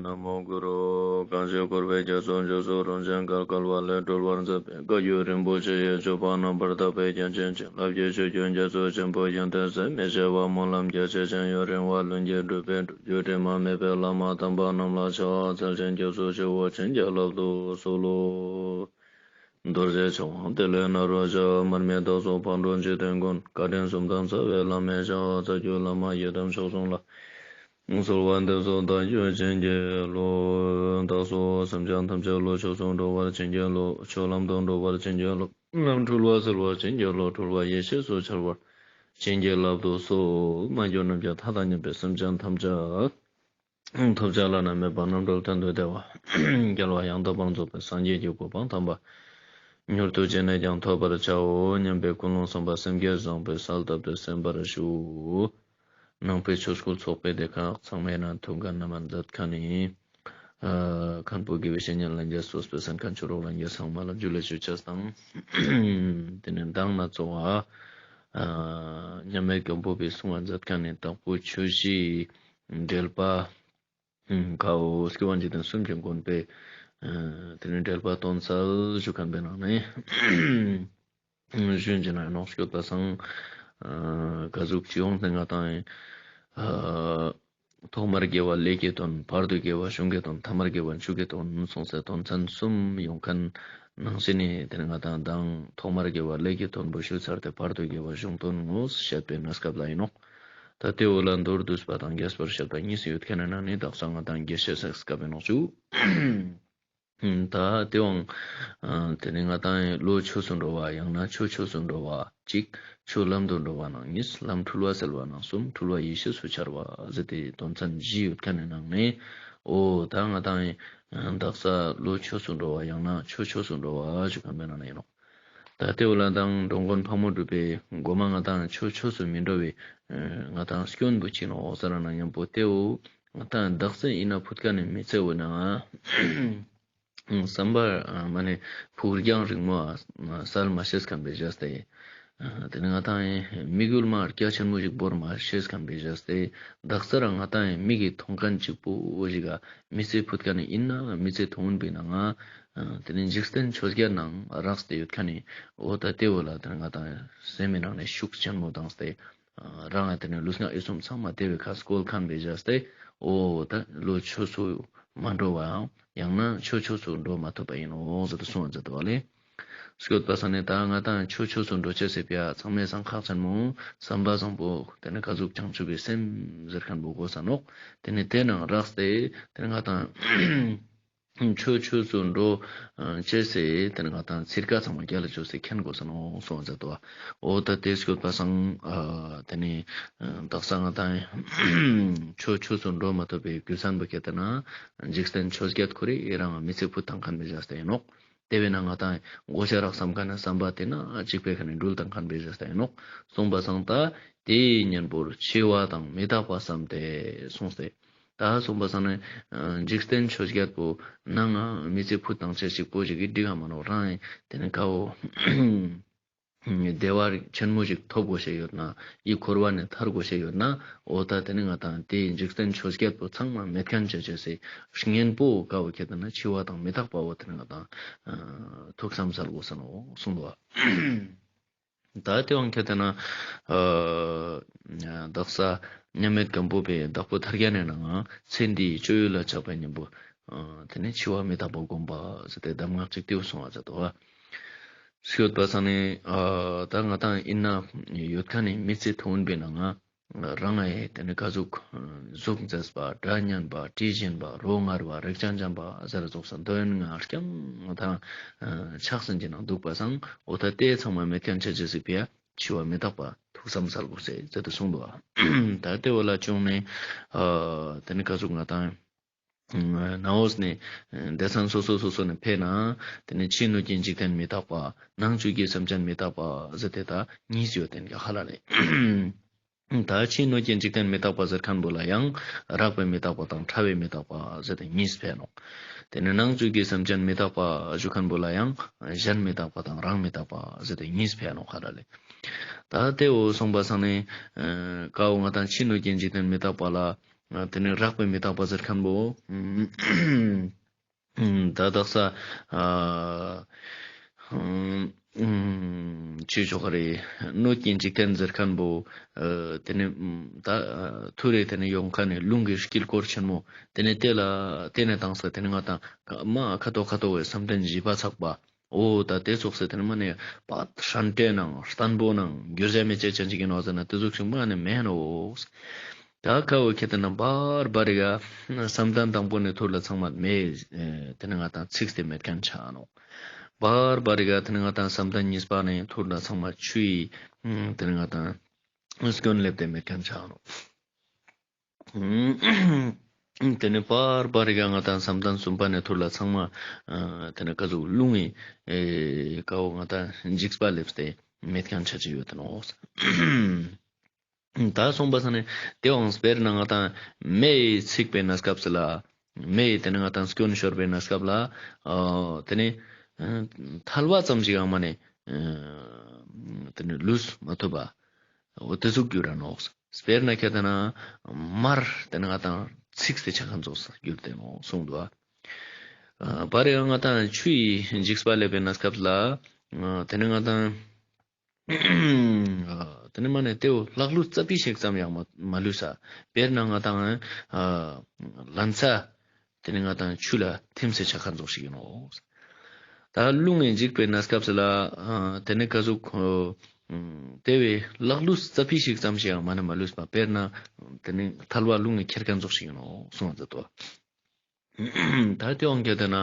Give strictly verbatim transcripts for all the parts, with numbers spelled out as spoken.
ན་མོ་གུ་རུ། གང་ཞིག་འཁོར་བའི་རྒྱ་མཚོ་མཇུག་སུ་རུ་ཞིང་བརྒལ་དཀའ་བ་ལས་སྒྲོལ་བར་མཛད་པའི་བཀའ་བརྒྱུད་རིན་པོ་ཆེ་ཡི་སྤྱོད་པ་རྣམ་པར་དག་པའི་རྒྱན་ཅན་བྱིན་རླབས་ཀྱི་ཆུ་རྒྱུན་རྒྱ་མཚོ་ཆེན་པོ་ཡོན་ཏན་ཟད་མི་ཤེས་པ་སྨོན་ལམ་རྒྱ་ཆེ་ཞིང་ཡུན་རིང་བ་ལྷུན་གྱིས་གྲུབ་པའི་སྒྲུབ་བརྒྱུད་དྲི་མ་མེད་པའི་བླ་མ་དམ་པ་རྣམས་ལ་ཕྱག་འཚལ་ཞིང་སྐྱབས་སུ་མཆིའོ། བྱིན་གྱིས་བརླབ་ཏུ་གསོལ་ལོ། རྡོ་རྗེ་འཆང་དབང་ཏེ་ལོ་ནཱ་རོ་ཞབས། མར་མི་དྭགས་པོ་ཕག་གྲུ་འཇིག་རྟེན་མགོན། བཀའ་དྲིན་གསུམ་ལྡན་རྩ་བའི་བླ་མའི་ཞབས། རྩ་བརྒྱུད་བླ་མ་ཡི་དམ་མཆོག་གསུམ་ལ། གསོལ་བ་འདེབས་སོ་བདག་རྒྱུད་བྱིན་གྱིས་རློབས། བདག་སོགས་སེམས་ཅན་ཐམས་ཅད་བློ་ཆོས་སུ་འགྲོ་བར་བྱིན་གྱིས་རློབས། ཆོས་ལམ་དུ་འགྲོ་བར་བྱིན་གྱིས་རློབས། ལམ་འཁྲུལ་བ་སེལ་བར་བྱིན་གྱིས་རློབས། འཁྲུལ་བ་ཡེ་ཤེས་སུ་འཆར་བར་བྱིན་གྱིས་བརླབ་ཏུ་གསོལ། མ་གྱུར་ནམ་མཁའི་མཐའ་དང་མཉམ་པའི་སེམས་ཅན་ཐམས་ཅད་ཐོབ་བྱ་བླ་ན་མེད་པ་རྣམ་གྲོལ་དོན་དུ་བདེ་བ་རྒྱལ་བ་ཡང་དག་པར་རྫོགས་པའི་སངས་རྒྱས་ཀྱི་གོ་འཕང་དམ་པ་མྱུར་དུ་ཅི་ནས་ཀྱང་ཐོབ་པར་བྱའོ་སྙམ་པའི་ཀུན་སློང་བསམ་པ་སེམས་བསྐྱེད་བཟང་པོས་གསལ་བཏབ་སྟེ་གསན་པར་ཞུ། ནང་པའི་ཆོས་སྐུལ་ཚོགས་པའི་སྡེ་ཁག་ཚང་མའི་ནང་ཐུགས་འགན་ནམ་མཛད་མཁན་ནི་ཨ་མཁན་པོ་དགེ་བའི་བཤེས་གཉེན་ལྷན་རྒྱས་གཙོས་པའི་གསན་མཁན་ཆོས་གྲོགས་ལྷན་རྒྱས་ཚང་མ་ལ་ཇུ་ལེ་ཞུ་ཆ་དང་། དེ་ནས་མདང་ན་གཙོ་བོ་ཨ་མཉམ་མེད་སྐྱབས་མགོན་པོས་གསུང་བ་མཛད་མཁན་ནི་དྭགས་པོ་ཆོས་བཞིའི་འགྲེལ་པ། ཨ་ཁོ་བོ་སྐྱོབ་པ་འཇིག་རྟེན་གསུམ་གྱི་མགོན་པོས་ཨ་དེ་ནས་འགྲེལ་པ་སྟོན་གསལ་ཞུ་མཁན་པོའི་ནང་ནས་ཞུ་ཡིན་ཅེ་ན་ནོག་སྐྱོད་པ་སང་ཨ་ག་ཟུག་ཅི་ཡོང་སྟེ་ང་དང་ཨ་ཐོག་མར་དགེ་བ་ལས་ཀྱི་དོན། བར་དུ་དགེ་བ་གཞུང་གི་དོན། ཐ་མར་དགེ་བ་མཆོག་གི་དོན་གསུངས་སེ་དོན་ཚན་གསུམ་ཡོང་མཁན་ནང་བཞིན་ནི་དེ་ནས་ང་དང་མདང་ཐོག་མར་དགེ་བ་ལས་ཀྱི་དོན་པོ་ཞུ་ཚར་ཏེ་བར་དུ་དགེ་བ་གཞུང་དོན་ངོ་བཤད་པའི་གནས་སྐབས་ལ་ཡིན་ནོག་ད་དེ་བོ་ལ་མདོར་བསྡུས་པ་དང་རྒྱས་པར་བཤད་པ་གཉིས་སུ་ཡོད་མཁན་ནི་ནང་ནས་དག་ས་ང་དང་རྒྱས་བཤད་སྐབས་ཡིན་ནོག་ཞུ། ད་དེ་བོ་ཨ་དེ་ནས་ང་དང་བློ་ཆོས་སུ་འགྲོ་བ་ཡང་ན་ཆོས་ཆོས་སུ་འགྲོ་བ་གཅིག་ཆོས་ལམ་དུ་འགྲོ་བ་ནང་གཉིས། ལམ་འཁྲུལ་བ་སེལ་བ་ནང་གསུམ། འཁྲུལ་བ་ཡེ་ཤེས་སུ་འཆར་བ་ཟེར་ཏེ་དོན་ཚན་བཞི་ཡོད་མཁན་ནི་ནང་ནས། འོ་ད་ང་དང་ཨ་དག་ས་བློ་ཆོས་སུ་འགྲོ་བ་ཡང་ན་ཆོས་ཆོས་སུ་འགྲོ་བ་ཞུ་མཁན་པོའི་ནང་ནས་ཡིན་ནོག་ད་དེ་བོ་ལ་མདང་འགྲོ་མགོན་ཕག་མོ་གྲུ་པས་མགོ་མ་ང་དང་ཆོས་ཆོས་སུ་མི་འགྲོ་བའི་ཨ་ང་དང་སྐྱོན་པོ་ཅི་ནོག་ཟེར་ན་མཉམ་པོ་དེ་བོ་ང་དང་དག་ས་ཡིན་ན་ཕུད་མཁན་ནི་མི་ཚེ་བོ་ནང་བསམ་པ་ཨ་མ་ནེ་ཕུགས་རྒྱང་རིང་མོ་ཨ་སལ་མ་ཤེས་མཁན་པོའི་བཞག་སྟེ། ཨ་དེ་ནས་ང་དང་ཡང་དམིགས་ཡུལ་མ་རྒྱ་ཆེན་མོ་ཞིག་བོར་མ་ཤེས་མཁན་པོའི་བཞག་སྟེ། དག་ས་རང་ང་དང་ཡང་མིག་གིས་མཐོང་མཁན་གཅིག་པོ་ཞིག་ག་མི་ཚེ་ཕུད་མཁན་ནི་ཡིན་ན་མི་ཚེ་ཐུང་ངུན་པོའི་ནང་ང་ཨ་དེ་ནས་འཇིག་རྟེན་ཆོས་བརྒྱད་ནང་རགས་ཏེ་ཡོད་མཁན་ནི། འོ་ད་དེ་བོ་ལ་དེ་ནས་ང་དང་ཡང་སེམས་མི་ནང་ནས་ཤུགས་ཆེན་མོ་བཏང་སྟེ། ཨ་རང་ང་དེ་ནས་ལུས་ངག་ཡིད་གསུམ་ཚང་མ་དེ་བོའི་ཁ་སྐོལ་མཁན་པོའི་བཞག་སྟེ། འོ་ད་བློ་ཆོས་སུ་མ་འགྲོ་བའམ་ཡང་ན་ཆོས་ཆོས་སུ་འགྲོ་མ་ཐུབ་པ་ཡིན་ནོག་ཟེར་ཏེ་གསུང་བ་མཛད་དོ་བ་ལེ། སྐྱོད་པ་སང་ནི་ད་ང་དང་ཆོས་ཆོས་སུ་འགྲོ་ཅེས་ཟེར་བ་ཚང་མའི་སང་ཁག་ཆེན་མོ་བསམ་པ་བཟང་པོ་དེ་ནས་ག་ཟུག་བྱང་ཆུབ་པའི་སེམས་ཟེར་མཁན་པོ་དགོས་ས་ནོག་དེ་ནས་དེ་ནང་རགས་ཏེ་དེ་ནས་ང་དང་ཆོས་ཆོས་སུ་འགྲོ་ཅེས་ཟེར་དེ་ནས་ང་དང་ཚིར་ཀ་ཚང་མ་རྒྱལ་ལ་ཅོས་སེ་མཁྱེན་དགོས་ས་ནོག་གསུང་བ་མཛད་དོ། འོ་ད་དེ་སྐྱོད་པ་སང་ཨ་དེ་ནས་ཨ་དག་ས་ང་དང་ཆོས་ཆོས་སུ་འགྲོ་མ་ཐུབ་པའི་རྒྱུ་མཚན་པོ་ཁྱེད་དེ་ན་འཇིག་རྟེན་ཆོས་བརྒྱད་ཁོ་རེ་རང་མི་ཚེ་ཕུད་བཏང་མཁན་པོའི་བཞག་སྟེ་ཡིན་ནོག་དེ་བས་ན་ང་དང་དགོས་ཤེས་རག་བསམ་མཁན་ནི་བསམ་པ་དེ་ན་གཅིག་པའི་ཁ་ནས་འགྲུལ་བཏང་མཁན་པོའི་བཞག་སྟེ་ཡིན་ནོག་གསུངས་པ་སང་ད་དེའི་གཉེན་པོར་འཆི་བ་དང་མི་རྟག་པ་བསམས་ཏེ་གསུངས་ཏེ། ད་གསུངས་པ་སང་ནི་ཨ་འཇིག་རྟེན་ཆོས་བརྒྱད་པོ་ནང་ང་མི་ཚེ་ཕུད་བཏང་ཅེས་ཅིག་པོ་ཞིག་གི་འགྲིག་ག་མ་ནོག་རང་ཡིན་དེ་ནས་ཁོ་བོ་བདེ་བ་ཆེན་མོ་ཞིག་ཐོབ་དགོས་ཤེས་ཡོད་ན། ཡིད་འཁོར་བ་ནས་ཐར་དགོས་ཤེས་ཡོད་ན། འོ་ད་དེ་ནས་ང་དང་དེའི་འཇིག་རྟེན་ཆོས་བརྒྱད་པོ་ཚང་མ་མེད་མཁན་ཅོ་ཅེས་སི་གཉེན་པོ་ཀ་བོ་ཁྱེད་དེ་ན་འཆི་བ་དང་མི་རྟག་པ་བོ་དེ་ནས་ང་དང་ཨ་ཐུགས་བསམ་སལ་དགོས་ས་ནོག་གསུངས་པ། ད་དེ་བོ་ཁྱེད་དེ་ན་ཨ་དག་ས་མཉམ་མེད་སྒམ་པོ་པའི་དྭགས་པོ་ཐར་རྒྱན་ནི་ནང་ང་ཚེ་འདིའི་སྤྱོད་ཡུལ་ལ་ཆགས་པའི་གཉེན་པོ་ཨ་དེ་ནས་འཆི་བ་མི་རྟག་པ་བསྒོམ་པ་ཟེར་ཏེ་གདམས་ངག་ཅིག་དེ་བོ་གསུངས་པ་མཛད་དོ། སྐྱོད་པ་སང་ནི་ཨ་ད་ང་དང་ཡིན་ན་ཡོད་མཁན་ནི་མི་ཚེ་ཐུང་ངུན་པོའི་ནང་ང་རང་ངི་དེ་ནས་ག་ཟུག་གཟུགས་མཛེས་པ། སྒྲ་སྙན་པ། དྲི་ཞིམ་པ། རོ་མངར་བ། རེག་བྱ་འཇམ་པ་ཟེར་ར་ཙོགས་སི་འདོད་ཡོན་ལྔ་རྐྱང་ང་དང་ཆགས་ཟིན་གྱི་ནང་འདུག་པ་སང་འོ་ད་དེ་ཚང་མ་མེད་མཁན་ཅོ་ཅེས་སི་ཕི་ཡ་འཆི་བ་མི་རྟག་པ་ཐུགས་བསམ་སལ་དགོས་ཟེར་ཏེ་གསུངས་འདུག་པ། ད་དེ་བོ་ལ་བྱུང་ནས་ཨ་དེ་ནས་ག་ཟུག་ང་དང་ནང་འོས་ནས་སྡེ་ཚན་སོ་སོ་སོ་སོ་ནས་ཕེ་ན་དེ་ནས་ཕྱི་སྣོད་ཀྱི་འཇིག་རྟེན་མི་རྟག་པ། ནང་བཅུད་ཀྱི་སེམས་ཅན་མི་རྟག་པ་ཟེར་ཏེ་ད་གཉིས་ཡོད་དེ་ནི་ཧ་ལ་ལེ། ད་ཕྱི་སྣོད་ཀྱི་འཇིག་རྟེན་མི་རྟག་པ་ཟེར་མཁན་པོ་ལ་ཡང་རགས་པའི་མི་རྟག་པ་དང་ཕྲ་བའི་མི་རྟག་པ་ཟེར་ཏེ་གཉིས་ཕེ་ནོག་དེ་ནས་ནང་བཅུད་ཀྱི་སེམས་ཅན་མི་རྟག་པ་ཞུ་མཁན་པོ་ལ་ཡང་གཞན་མི་རྟག་པ་དང་རང་མི་རྟག་པ་ཟེར་ཏེ་གཉིས་ཕེ་ནོག་ཧ་ལ་ལེ། ད་དེ་བོ་གསུངས་པ་སང་ནི་ཨ་ཀ་བོ་ང་དང་ཕྱི་སྣོད་ཀྱི་འཇིག་རྟེན་མི་རྟག་པ་ལ་ ཨ་དེ་ནི་རགས་པའི་མི་རྟག་པ་ཟེར་ཁན་བོ། ད་དག་ས་ཨ་ཅི་ཆོག་ག་རེ། སྣོད་ཀྱི་འཇིག་རྟེན་ཟེར་ཁན་བོ། ཨ་དེ་ནི་ད་ཐུར་རེ་དེ་ནི་ཡོང་ཁན་ནི་རླུང་གི་དཀྱིལ་འཁོར་ཆེན་མོ། དེ་ནི་དེ་ལ་དེ་ནི་དང་ས་དེ་ནི་ང་དང་མ་ཁ་ཐོག་ཁ་ཐོག་བའི་བསམ་གཏན་བཞི་པ་ཚགས་པ། འོ་ད་དེ་ཙོགས་སེ་དེ་ནི་མ་ནི་པ་ཧྲན་ཏེ་ནང་བརྟན་པོ་ནང་འགྱུར་བྱ་མེད་ཅེས་ཅན་ཅིག་ཡིན་ནོག་ཟེར་ན་དེ་ཟུག་ཞིག་མ་ནི་མེན་ནོག། ད་ཀ་བོ་ཁྱེད་དེ་ན་བར་བར་རི་ག་བསམ་གཏན་དང་པོ་ནས་ཐུར་ལ་ཚང་མ་མེ་དེ་ནི་ང་དང་ཚིག་སྟེ་མེད་ཁན་ཆ་ནོག། བར་བར་རི་ག་དེ་ནི་ང་དང་བསམ་གཏན་གཉིས་པ་ནས་ཐུར་ལ་ཚང་མ་ཆུ་ཡི་དེ་ནི་ང་དང་སྐྱོན་སླེབས་ཏེ་མེད་ཁན་ཆ་ནོག། དེ་ནི་བར་བར་རི་ག་ང་དང་བསམ་གཏན་གསུམ་པ་ནས་ཐུར་ལ་ཚང་མ་ཨ་དེ་ནི་ཀ་ཟུག་རླུང་ངི་ཨེ་ཀ་བོ་ང་དང་འཇིགས་པ་སླེབས་ཏེ་མེད་ཁན་ཆ་ཅིག་ཡོད་དེ་ནོག། ད་སོང་པ་ས་ནི་དེ་བོ་དཔེར་ན་ང་དང་མེ་ཡི་ཚིག་པའི་གནས་སྐབས་སུ་ལ་མེ་ཡི་དེ་ནི་ང་དང་སྐྱོན་ཤོར་བའི་གནས་སྐབས་ལ་ཨ་དེ་ནི་ཨ་ཐལ་བ་ཙམ་ཞིག་ཡང་མ་ནི་ཨ་དེ་ནི་ལུས་མ་ཐུབ་པ། འོ་དེ་ཟུག་གྱུར་ར་ནོག། དཔེར་ན་ཁྱེད་དེ་ན་མར་དེ་ནི་ང་དང་ཚིག་སྟེ་ཆ་ཁན་ཙོགས་གྱུར་ཏེ་ནོག་གསུངས་འདུག། ཨ་བར་རི་ག་ང་དང་ཆུ་ཡི་འཇིགས་པ་སླེབས་པའི་གནས་སྐབས་ལ་ཨ་དེ་ནི་ང་དང་ཨ་དེ་ནི་མ་ནི་དེ་བོ་ལྷག་ལུས་རྩ་བི་ཞིག་ཙམ་ཡང་མ་མ་ལུས་ས། དཔེར་ན་ང་དང་ཨ་ལན་ཚྭ་དེ་ནི་ང་དང་ཆུ་ལ་ཐིམ་སེ་ཆ་ཁན་ཙོགས་ཤིག་ཡིན་ནོག། ད་རླུང་ངི་འཇིགས་པའི་གནས་སྐབས་སུ་ལ་ཨ་དེ་ནི་ཀ་ཟུག་ཨ་དེ་བོ་ལྷག་ལུས་རྩ་བི་ཞིག་ཙམ་ཞིག་ཡང་མ་ནི་མ་ལུས་པ། དཔེར་ན་དེ་ནི་ཐལ་བ་རླུང་ངི་ཁྱེར་ཁན་ཙོགས་ཤིག་ཡིན་ནོག་གསུངས་པ་མཛད་དོ། ད་དེ་བོ་ཁྱེད་དེ་ན་ཨ་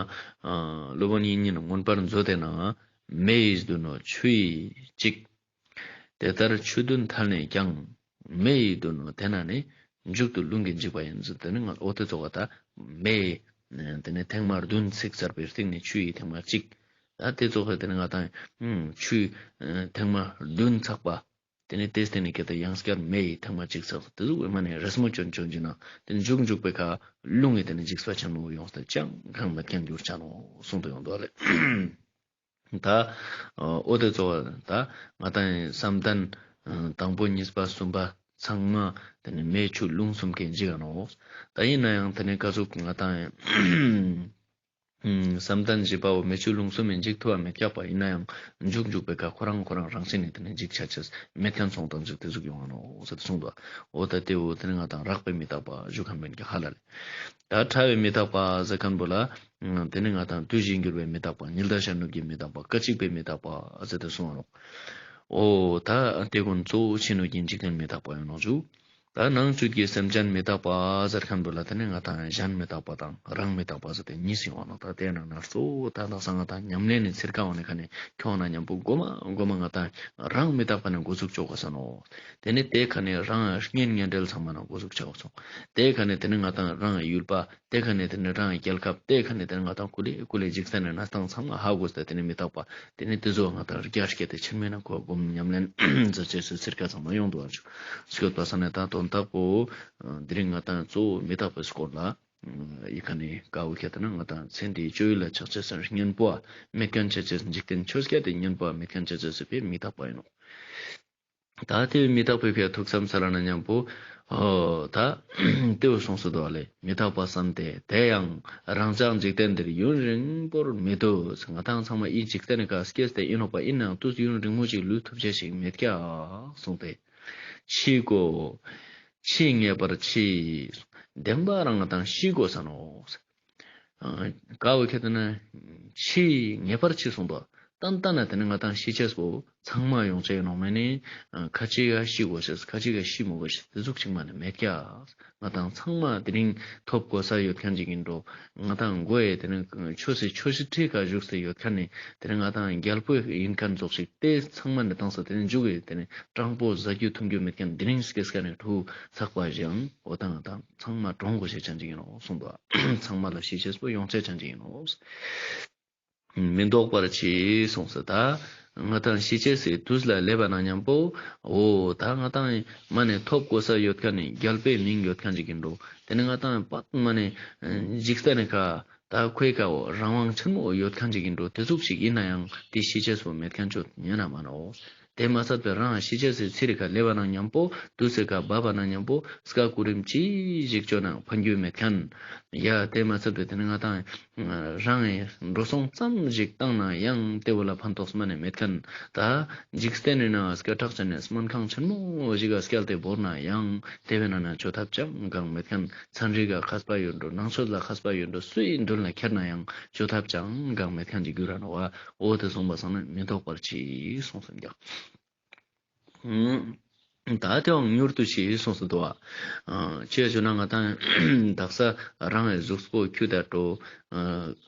སློབ་དཔོན་དབྱིག་གཉེན་མངོན་པར་མཛོད་དེ་ན་མེ་ཡིས་བདུན་ནོ་ཆུ་ཡིས་གཅིག། དེ་ལྟར་ཆུ་བདུན་ཐལ་ནས་ཀྱང་། མེ་ཡིས་བདུན་ནོ་དེ་ན་ནི། མཇུག་ཏུ་རླུང་གིས་འཇིག་པ་ཡིན་ཟེར། དེ་ནི་ང་འོ་དེ་ཙོགས་ད་མེ་ཡི་དེ་ནི་ཐེངས་མ་བདུན་ཚིག་ཚར་བའི་སྟེང་ནས་ཆུ་ཡི་ཐེངས་མ་གཅིག། ད་དེ་ཙོགས་དེ་ནི་ང་དང་ཆུ་ཐེངས་མ་བདུན་ཚགས་པ། དེ་ནི་དེ་སྟེང་ནས་ཁྱེད་དེ་ཡང་སྐྱར་མེ་ཡི་ཐེངས་མ་གཅིག་ཚགས་པ། དེ་ཟུག་མ་ནི་རེས་མོས་ཅོ་ཅོ་ཅིག་ན་དེ་ནི་མཇུག་མཇུག་པའི་ཁ་རླུང་གི་དེ་ནི་འཇིགས་པ་ཆེན་མོ་ཡོངས་ཏེ་ཅང་གང་མེད་ཁན་གྱུར་ཆ་ནོག་གསུངས་ཏེ་ཡོང་འདུག་ལེ། ད་འོ་དེ་ཙོགས་ད་ང་དང་བསམ་གཏན་དང་པོ་གཉིས་པ་གསུམ་པ་ཚང་མ་དེ་ནི་མེ་ཆུ་རླུང་གསུམ་གྱིས་འཇིག་ག་ནོག། ད་ཡིན་ན་ཡང་དེ་ནི་ཀ་ཟུག་ང་དང་བསམ་གཏན་བཞི་པ་བོ་མེ་ཆུ་རླུང་གསུམ་གྱིས་འཇིག་ཐུབ་པ་མེད་ཀྱག་པ། ཡིན་ན་ཡང་མཇུག་མཇུག་པའི་ཁ་ཁོ་རང་ཁོ་རང་རང་བཞིན་ནི་དེ་ནི་འཇིག་ཆ་ཅེས་མེད་ཁན་སོང་དང་ཅིག་དེ་ཟུག་ཡོང་ང་ནོག་ཟེར་ཏེ་གསུངས་འདུག། འོ་ད་དེ་བོ་དེ་ནི་ང་དང་རགས་པའི་མི་རྟག་པ་ཞུ་ཁན་མེན་ཀྱག་ཧ་ལ་ལེ། ད་ཕྲ་བའི་མི་རྟག་པ་ཟེར་ཁན་བོ་ལ་དེ་ནི་ང་དང་དུས་གཞན་འགྱུར་བའི་མི་རྟག་པ། ཉི་ཟླ་ཤར་ནུབ་ཀྱི་མི་རྟག་པ། སྐད་ཅིག་པའི་མི་རྟག་པ་ཟེར་ཏེ་གསུངས་ནོག། འོ་ད་དེ་ཀུན་གཙོ་བོ་ཕྱི་སྣོད་ཀྱི་འཇིག་རྟེན་མི་རྟག་པ་ཡིན་ནོག་ཞུ། ད་ནང་བཅུད་ཀྱི་སེམས་ཅན་མི་རྟག་པ་ཟེར་ཁན་བོ་ལ་དེ་ནི་ང་དང་གཞན་མི་རྟག་པ་དང་རང་མི་རྟག་པ་ཟེར་ཏེ་གཉིས་ཡོང་ནོག། ད་དེ་ནང་ན་གཙོ་བོ་ད་དག་ས་ང་དང་ཉམས་ལེན་ནི་ཚིར་ཀ་འོང་ནི་ཁ་ནི་ཁྱོང་ན་མཉམ་པོ་གོ་མ་གོ་མ་ང་དང་རང་མི་རྟག་པ་ནི་འགོ་ཚུགས་ཆོག་གོ་ས་ནོག། དེ་ནི་དེ་ཁ་ནི་རང་གཉེན་ཉེ་འབྲེལ་ཚང་མ་ན་འགོ་ཚུགས་ཆོག་སོང་། དེ་ཁ་ནི་དེ་ནི་ང་དང་རང་ཡུལ་པ། དེ་ཁ་ནི་དེ་ནི་རང་རྒྱལ་ཁབ། དེ་ཁ་ནི་དེ་ནི་ང་དང་ཀུ་ལེ་ཀུ་ལེ་འཇིག་རྟེན་ནི་གནས་སྟངས་ཚང་མ་ཧ་གོ་སྟེ་དེ་ནི་མི་རྟག་པ། དེ་ནི་དེ་ཚོ་ང་དང་རྒྱ་སྐྱེད་དེ་ཆེན་མོའི་ནང་ཁོ་སྒོམ་ཉམས་ལེན་མཛད་ཅེས་སི་ཚིར་ཀ་ཚང་མ་ཡོང་འདུག་པ་ཞུ། སྐྱོད་པ་ས་ནི་ད་དོན་དག་པོ་དེ་རིང་ང་དང་གཙོ་བོ་མི་རྟག་པའི་སྐོར་ལ་ཡི་ཁ་ནི་ཀ་བོ་ཁྱེད་དེ་ན་ང་དང་ཚེ་འདིའི་སྤྱོད་ཡུལ་ལ་ཆགས་ཅེས་སི་གཉེན་པོ་མེད་ཁན་ཆ་ཅེས་འཇིག་རྟེན་ཆོས་བརྒྱད་དེ་གཉེན་པོ་མེད་ཁན་ཆ་ཅེས་སི་དཔེ་མི་རྟག་པ་ཡིན་ནོག། ད་དེ་བོ་མི་རྟག་པའི་ཕིའ་ཐུགས་བསམ་ས་ར་ན་མཉམ་པོ་འོ་ད་དེ་བོ་གསུངས་སུ་འདུག་ལེ། མི་རྟག་པ་བསམ་སྟེ་དེ་ཡང་རང་ཅག་འཇིག་རྟེན་འདིར་ཡུན་རིང་པོར་མི་ཐུབ། ང་དང་ཚང་མ་འི་འཇིག་རྟེན་ནི་ཀ་སྐྱེས་ཏེ་ཡིན་ནོག་པ། ཡིན་ནའང་དུས་ཡུན་རིང་མོ་ཅིག་ལུས་ཐུབ་ཅེས་ཤིག་མེད་ཀྱག་གསུངས་ཏེ། འཆི་དགོས། འཆི་ངེས་པར་འཆི། བདེན་པ་རང་ང་དང་ཤི་དགོས་ས་ནོག། ཀ་བོ་ཁྱེད་དེ་ན་འཆི་ངེས་པར་འཆི་གསུངས་འདུག། ཏན་ཏན་ན་དེ་ནི་ང་དང་ཤི་ཅེས་པོ་ཚང་མ་ཡོང་ཅེས་ཡིན་ནོག་མ་ནི་ཁ་ཅིག་ག་ཤི་དགོས་ཤེས་ཁ་ཅིག་ག་ཤི་མི་དགོས་ཤེས་དེ་ཟུག་ཅིག་མ་ནི་མེད་ཀྱག། ང་དང་ཚང་མ་དེ་རིང་ཐོབ་གོ་ས་ཡོད་ཁན་ཅིག་ཡིན་འགྲོ། ང་དང་མགོ་ཡེ་དེ་ནི་ཆོས་སི་ཆོས་སི་ཁྲི་ཀ་བཞུགས་ཏེ་ཡོད་ཁན་ནི་དེ་ནི་ང་དང་རྒྱལ་པོ་ཡིན་ཁན་ཙོགས་ཤིག་དེ་ཚང་མ་ནི་དང་ས་དེ་ནི་མཇུག་གི་དེ་ནི་སྤྲང་པོ་ཟ་རྒྱུ་འཐུང་རྒྱུ་མེད་ཁན་དེ་རིང་སྐྱེས་ཁན་ནི་ཕྲུ་གུ་ཚགས་པ་ཞིག་ཡང་འོ་ད་ང་དང་ཚང་མ་གྲོངས་དགོས་ཤེས་ཅན་ཅིག་ཡིན་ནོག་གསུངས་འདུག། ཚང་མ་ལ་ཤི་ཅེས་པོ་ཡོང་ཅེས་ཅན་ཅིག་ཡིན་ནོག། མི་ལྡོག་པར་འཆི་གསུངས་སོ། ད་ང་དང་ཤི་ཅེས་སི་དུས་ལ་སླེབས་པ་ན་མཉམ་པོ་འོ་ད་ང་དང་མ་ནི་ཐོབ་གོ་ས་ཡོད་ཁན་ནི་རྒྱལ་པོའི་མིང་ཡོད་ཁན་ཅིག་ཡིན་འགྲོ། དེ་ནི་ང་དང་པད་མ་ནི་འཇིག་རྟེན་ནི་ཁ་ད་ཁོའི་ཀ་བོ་རང་དབང་ཆེན་མོ་ཡོད་ཁན་ཅིག་ཡིན་འགྲོ། དེ་ཟུག་ཅིག་ཡིན་ན་ཡང་དེ་ཤི་ཅེས་པོ་མེད་ཁན་ཅོ་ཉན་ན་མ་ནོག། དེ་མ་ཚད་པའི་རང་ཤི་ཅེས་སི་ཚེ་རི་ཁ་སླེབས་པ་ན་མཉམ་པོ་དུས་སི་ཁ་བབ་པ་ན་མཉམ་པོ་སྐ་སྐུ་རིམ་ཅི་ཞིག་ཅོ་ན་ཕན་རྒྱུ་མེད་མཁན། ཡ་དེ་མ་ཚད་པའི་དེ་ནི་ང་དང་རང་ངི་འགྲོ་སོང་ཙམ་ཞིག་བཏང་ན་ཡང་དེ་བོ་ལ་ཕན་ཐོགས་མ་ནི་མེད་མཁན། ད་འཇིག་རྟེན་ནི་ནང་སྐད་གྲགས་ཅན་ནི་སྨན་ཁང་ཆེན་མོ་ཞིག་ག་སྐྱལ་ཏེ་བོར་ན་ཡང་དེ་བོའི་ནང་ན་ཅོ་ཐབས་ཅང་གང་མེད་མཁན། ཚན་རིག་ག་མཁས་པ་ཡོད་འགྲོ། ནང་ཆོས་ལ་མཁས་པ་ཡོད་འགྲོ། སུའི་མདུན་ལ་ཁྱེར་ན་ཡང་ཅོ་ཐབས་ཅང་གང་མེད་མཁན་གྱི་རྒྱུ་ར་ནོག་པ། འོ་དེ་སོང་པ་སང་ན་མི་དོགས་པར་གྱིས་གསུངས་སམ་ཀྱང་། ད་དེའང་མྱུར་དུ་ཤི་གསུངས་སུ་འདུག་པ། ཅི་ཞུ་ན་ང་དང་དག་ས་རང་གི་གཟུགས་པོ་ཁྱུ་དང་འགྲོ།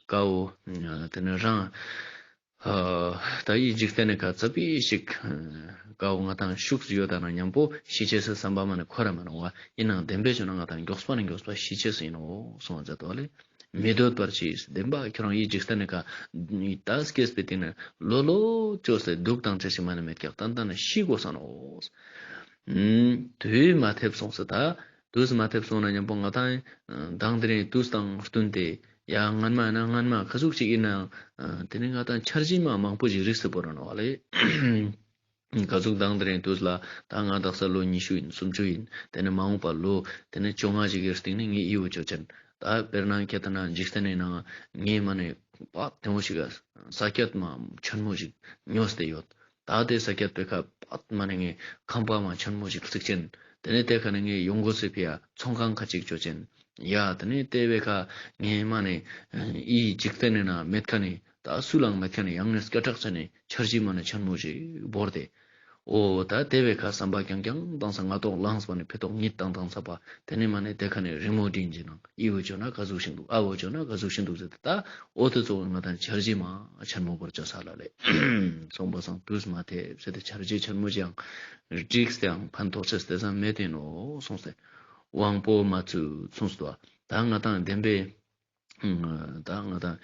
ཀའོ། དེ་ནི་རང་ད་འི་འཇིག་རྟེན་ནི་ཁ་ཙ་པིག་ཞིག་ཀའོ་ང་དང་ཤུགས་ཡོད་ད་ན་མཉམ་པོ་ཤི་ཅེས་སི་བསམ་པ་མ་ནི་འཁོར་ར་མ་ནོག་པ། ཨིན་ནའང་བདེན་པའི་ཞུ་ན་ང་དང་མགྱོགས་པ་ནི་མགྱོགས་པ་ཤི་ཅེས་སི་ཨིན་ནོག་གསུངས་པ་མཛད་དོ་ལེ། མི་སྡོད་པར་གྱིས། བདེན་པ་ཁྱོད་རང་འི་འཇིག་རྟེན་ནི་ཁ་ད་སྐྱེས་པའི་སྟེང་ནས་ལོ་ལོ་ཅོས་ཏེ་སྡུག་དང་བཅས་ཤིག་མ་ནི་མེད་ཀྱག། ཏན་ཏན་ཤི་དགོས་ས་ནོག། དུས་མ་ཐེབས་སོང་ཟེར་ད། དུས་མ་ཐེབས་སོང་ན་མཉམ་པོ་ང་དང་མདང་དེ་རིང་དུས་དང་བསྟུན་ཏེ་ཡ་སྔན་མ་ཡིན་ན་སྔན་མ་ག་ཟུག་ཅིག་ཡིན་ནའང་དེ་ནི་ང་དང་འཆར་གཞི་མ་མང་པོ་ཞིག་རིགས་སུ་བོར་ར་ནོག་པ་ལེ། ག་ཟུག་མདང་དེ་རིང་དུས་ལ་ད་ང་དག་ས་ལོ་ཉི་ཤུ་ཡིན། སུམ་ཅུ་ཡིན། དེ་ནི་མ་འོངས་པ་ལོ་དེ་ནི་བཅོ་ལྔ་ཞིག་གི་སྟེང་ནས་ངའི་འི་བོ་ཅོ་ཅན། ད་དཔེར་ན་ཁྱེད་ད་ན་འཇིག་རྟེན་ནི་ནང་ངའི་མ་ནི་པ་དེ་བོ་ཞིག་ག་ས་ཀྱད་མ་ཆེན་མོ་ཞིག་ཉོས་ཏེ་ཡོད། ད་དེ་ས་ཀྱད་པའི་ཁ་པ་མ་ནི་ངའི་ཁང་པ་མ་ཆེན་མོ་ཞིག་བརྩིགས་ཅན། དེ་ནི་དེ་ཁ་ནི་ངའི་ཡོང་སྒོ་སི་ཕི་ཡ་ཚོང་ཁང་ཁ་ཅིག་ཅོ་ཅན། ཡ་དེ་ནི་དེ་བའི་ཁ་ངའི་མ་ནི་འི་འཇིག་རྟེན་ནི་ནང་མེད་ཁན་ནི་ད་སུ་ལའང་མེད་ཁན་ནི་ཡང་ནི་སྐད་གྲགས་ཅན་ནི་འཆར་གཞི་མ་ནི་ཆེན་མོ་ཞིག་བོར་ཏེ། འོ་ད་དེ་བའི་ཁ་བསམ་པ་རྐྱང་རྐྱང་བཏང་ས་སྔ་ཐོག་ལངས་པ་ནི་ཕི་ཐོག་གཉིད་བཏང་བཏང་ས་པ་དེ་ནི་མ་ནི་དེ་ཁ་ནི་རི་མོ་འདྲིན་གྱི་ནང་འི་བོ་ཅོ་ན་ག་ཟུག་ཤིན་འདུག། ཨ་བོ་ཅོ་ན་ག་ཟུག་ཤིན་འདུག་ཟེར་ཏེ་ད་འོ་དེ་ཚོ་ང་དང་འཆར་གཞི་མ་ཆེན་མོ་བོར་ཅོ་ས་ལ་ལེ། སོང་པ་སང་དུས་མ་ཐེབས་ཟེར་ཏེ་འཆར་གཞི་ཆེན་མོ་ཅིག་ཡང་བསྒྲིགས་ཏེའང་ཕན་ཐོགས་ཅེས་དེ་ཙམ་མེད་དེ་ནོག་གསུངས་ཏེ། དབང་པོ་མ་ཚུད་གསུངས་སོ། ད་ང་དང་བདེན་པའི་ད་ང་དང་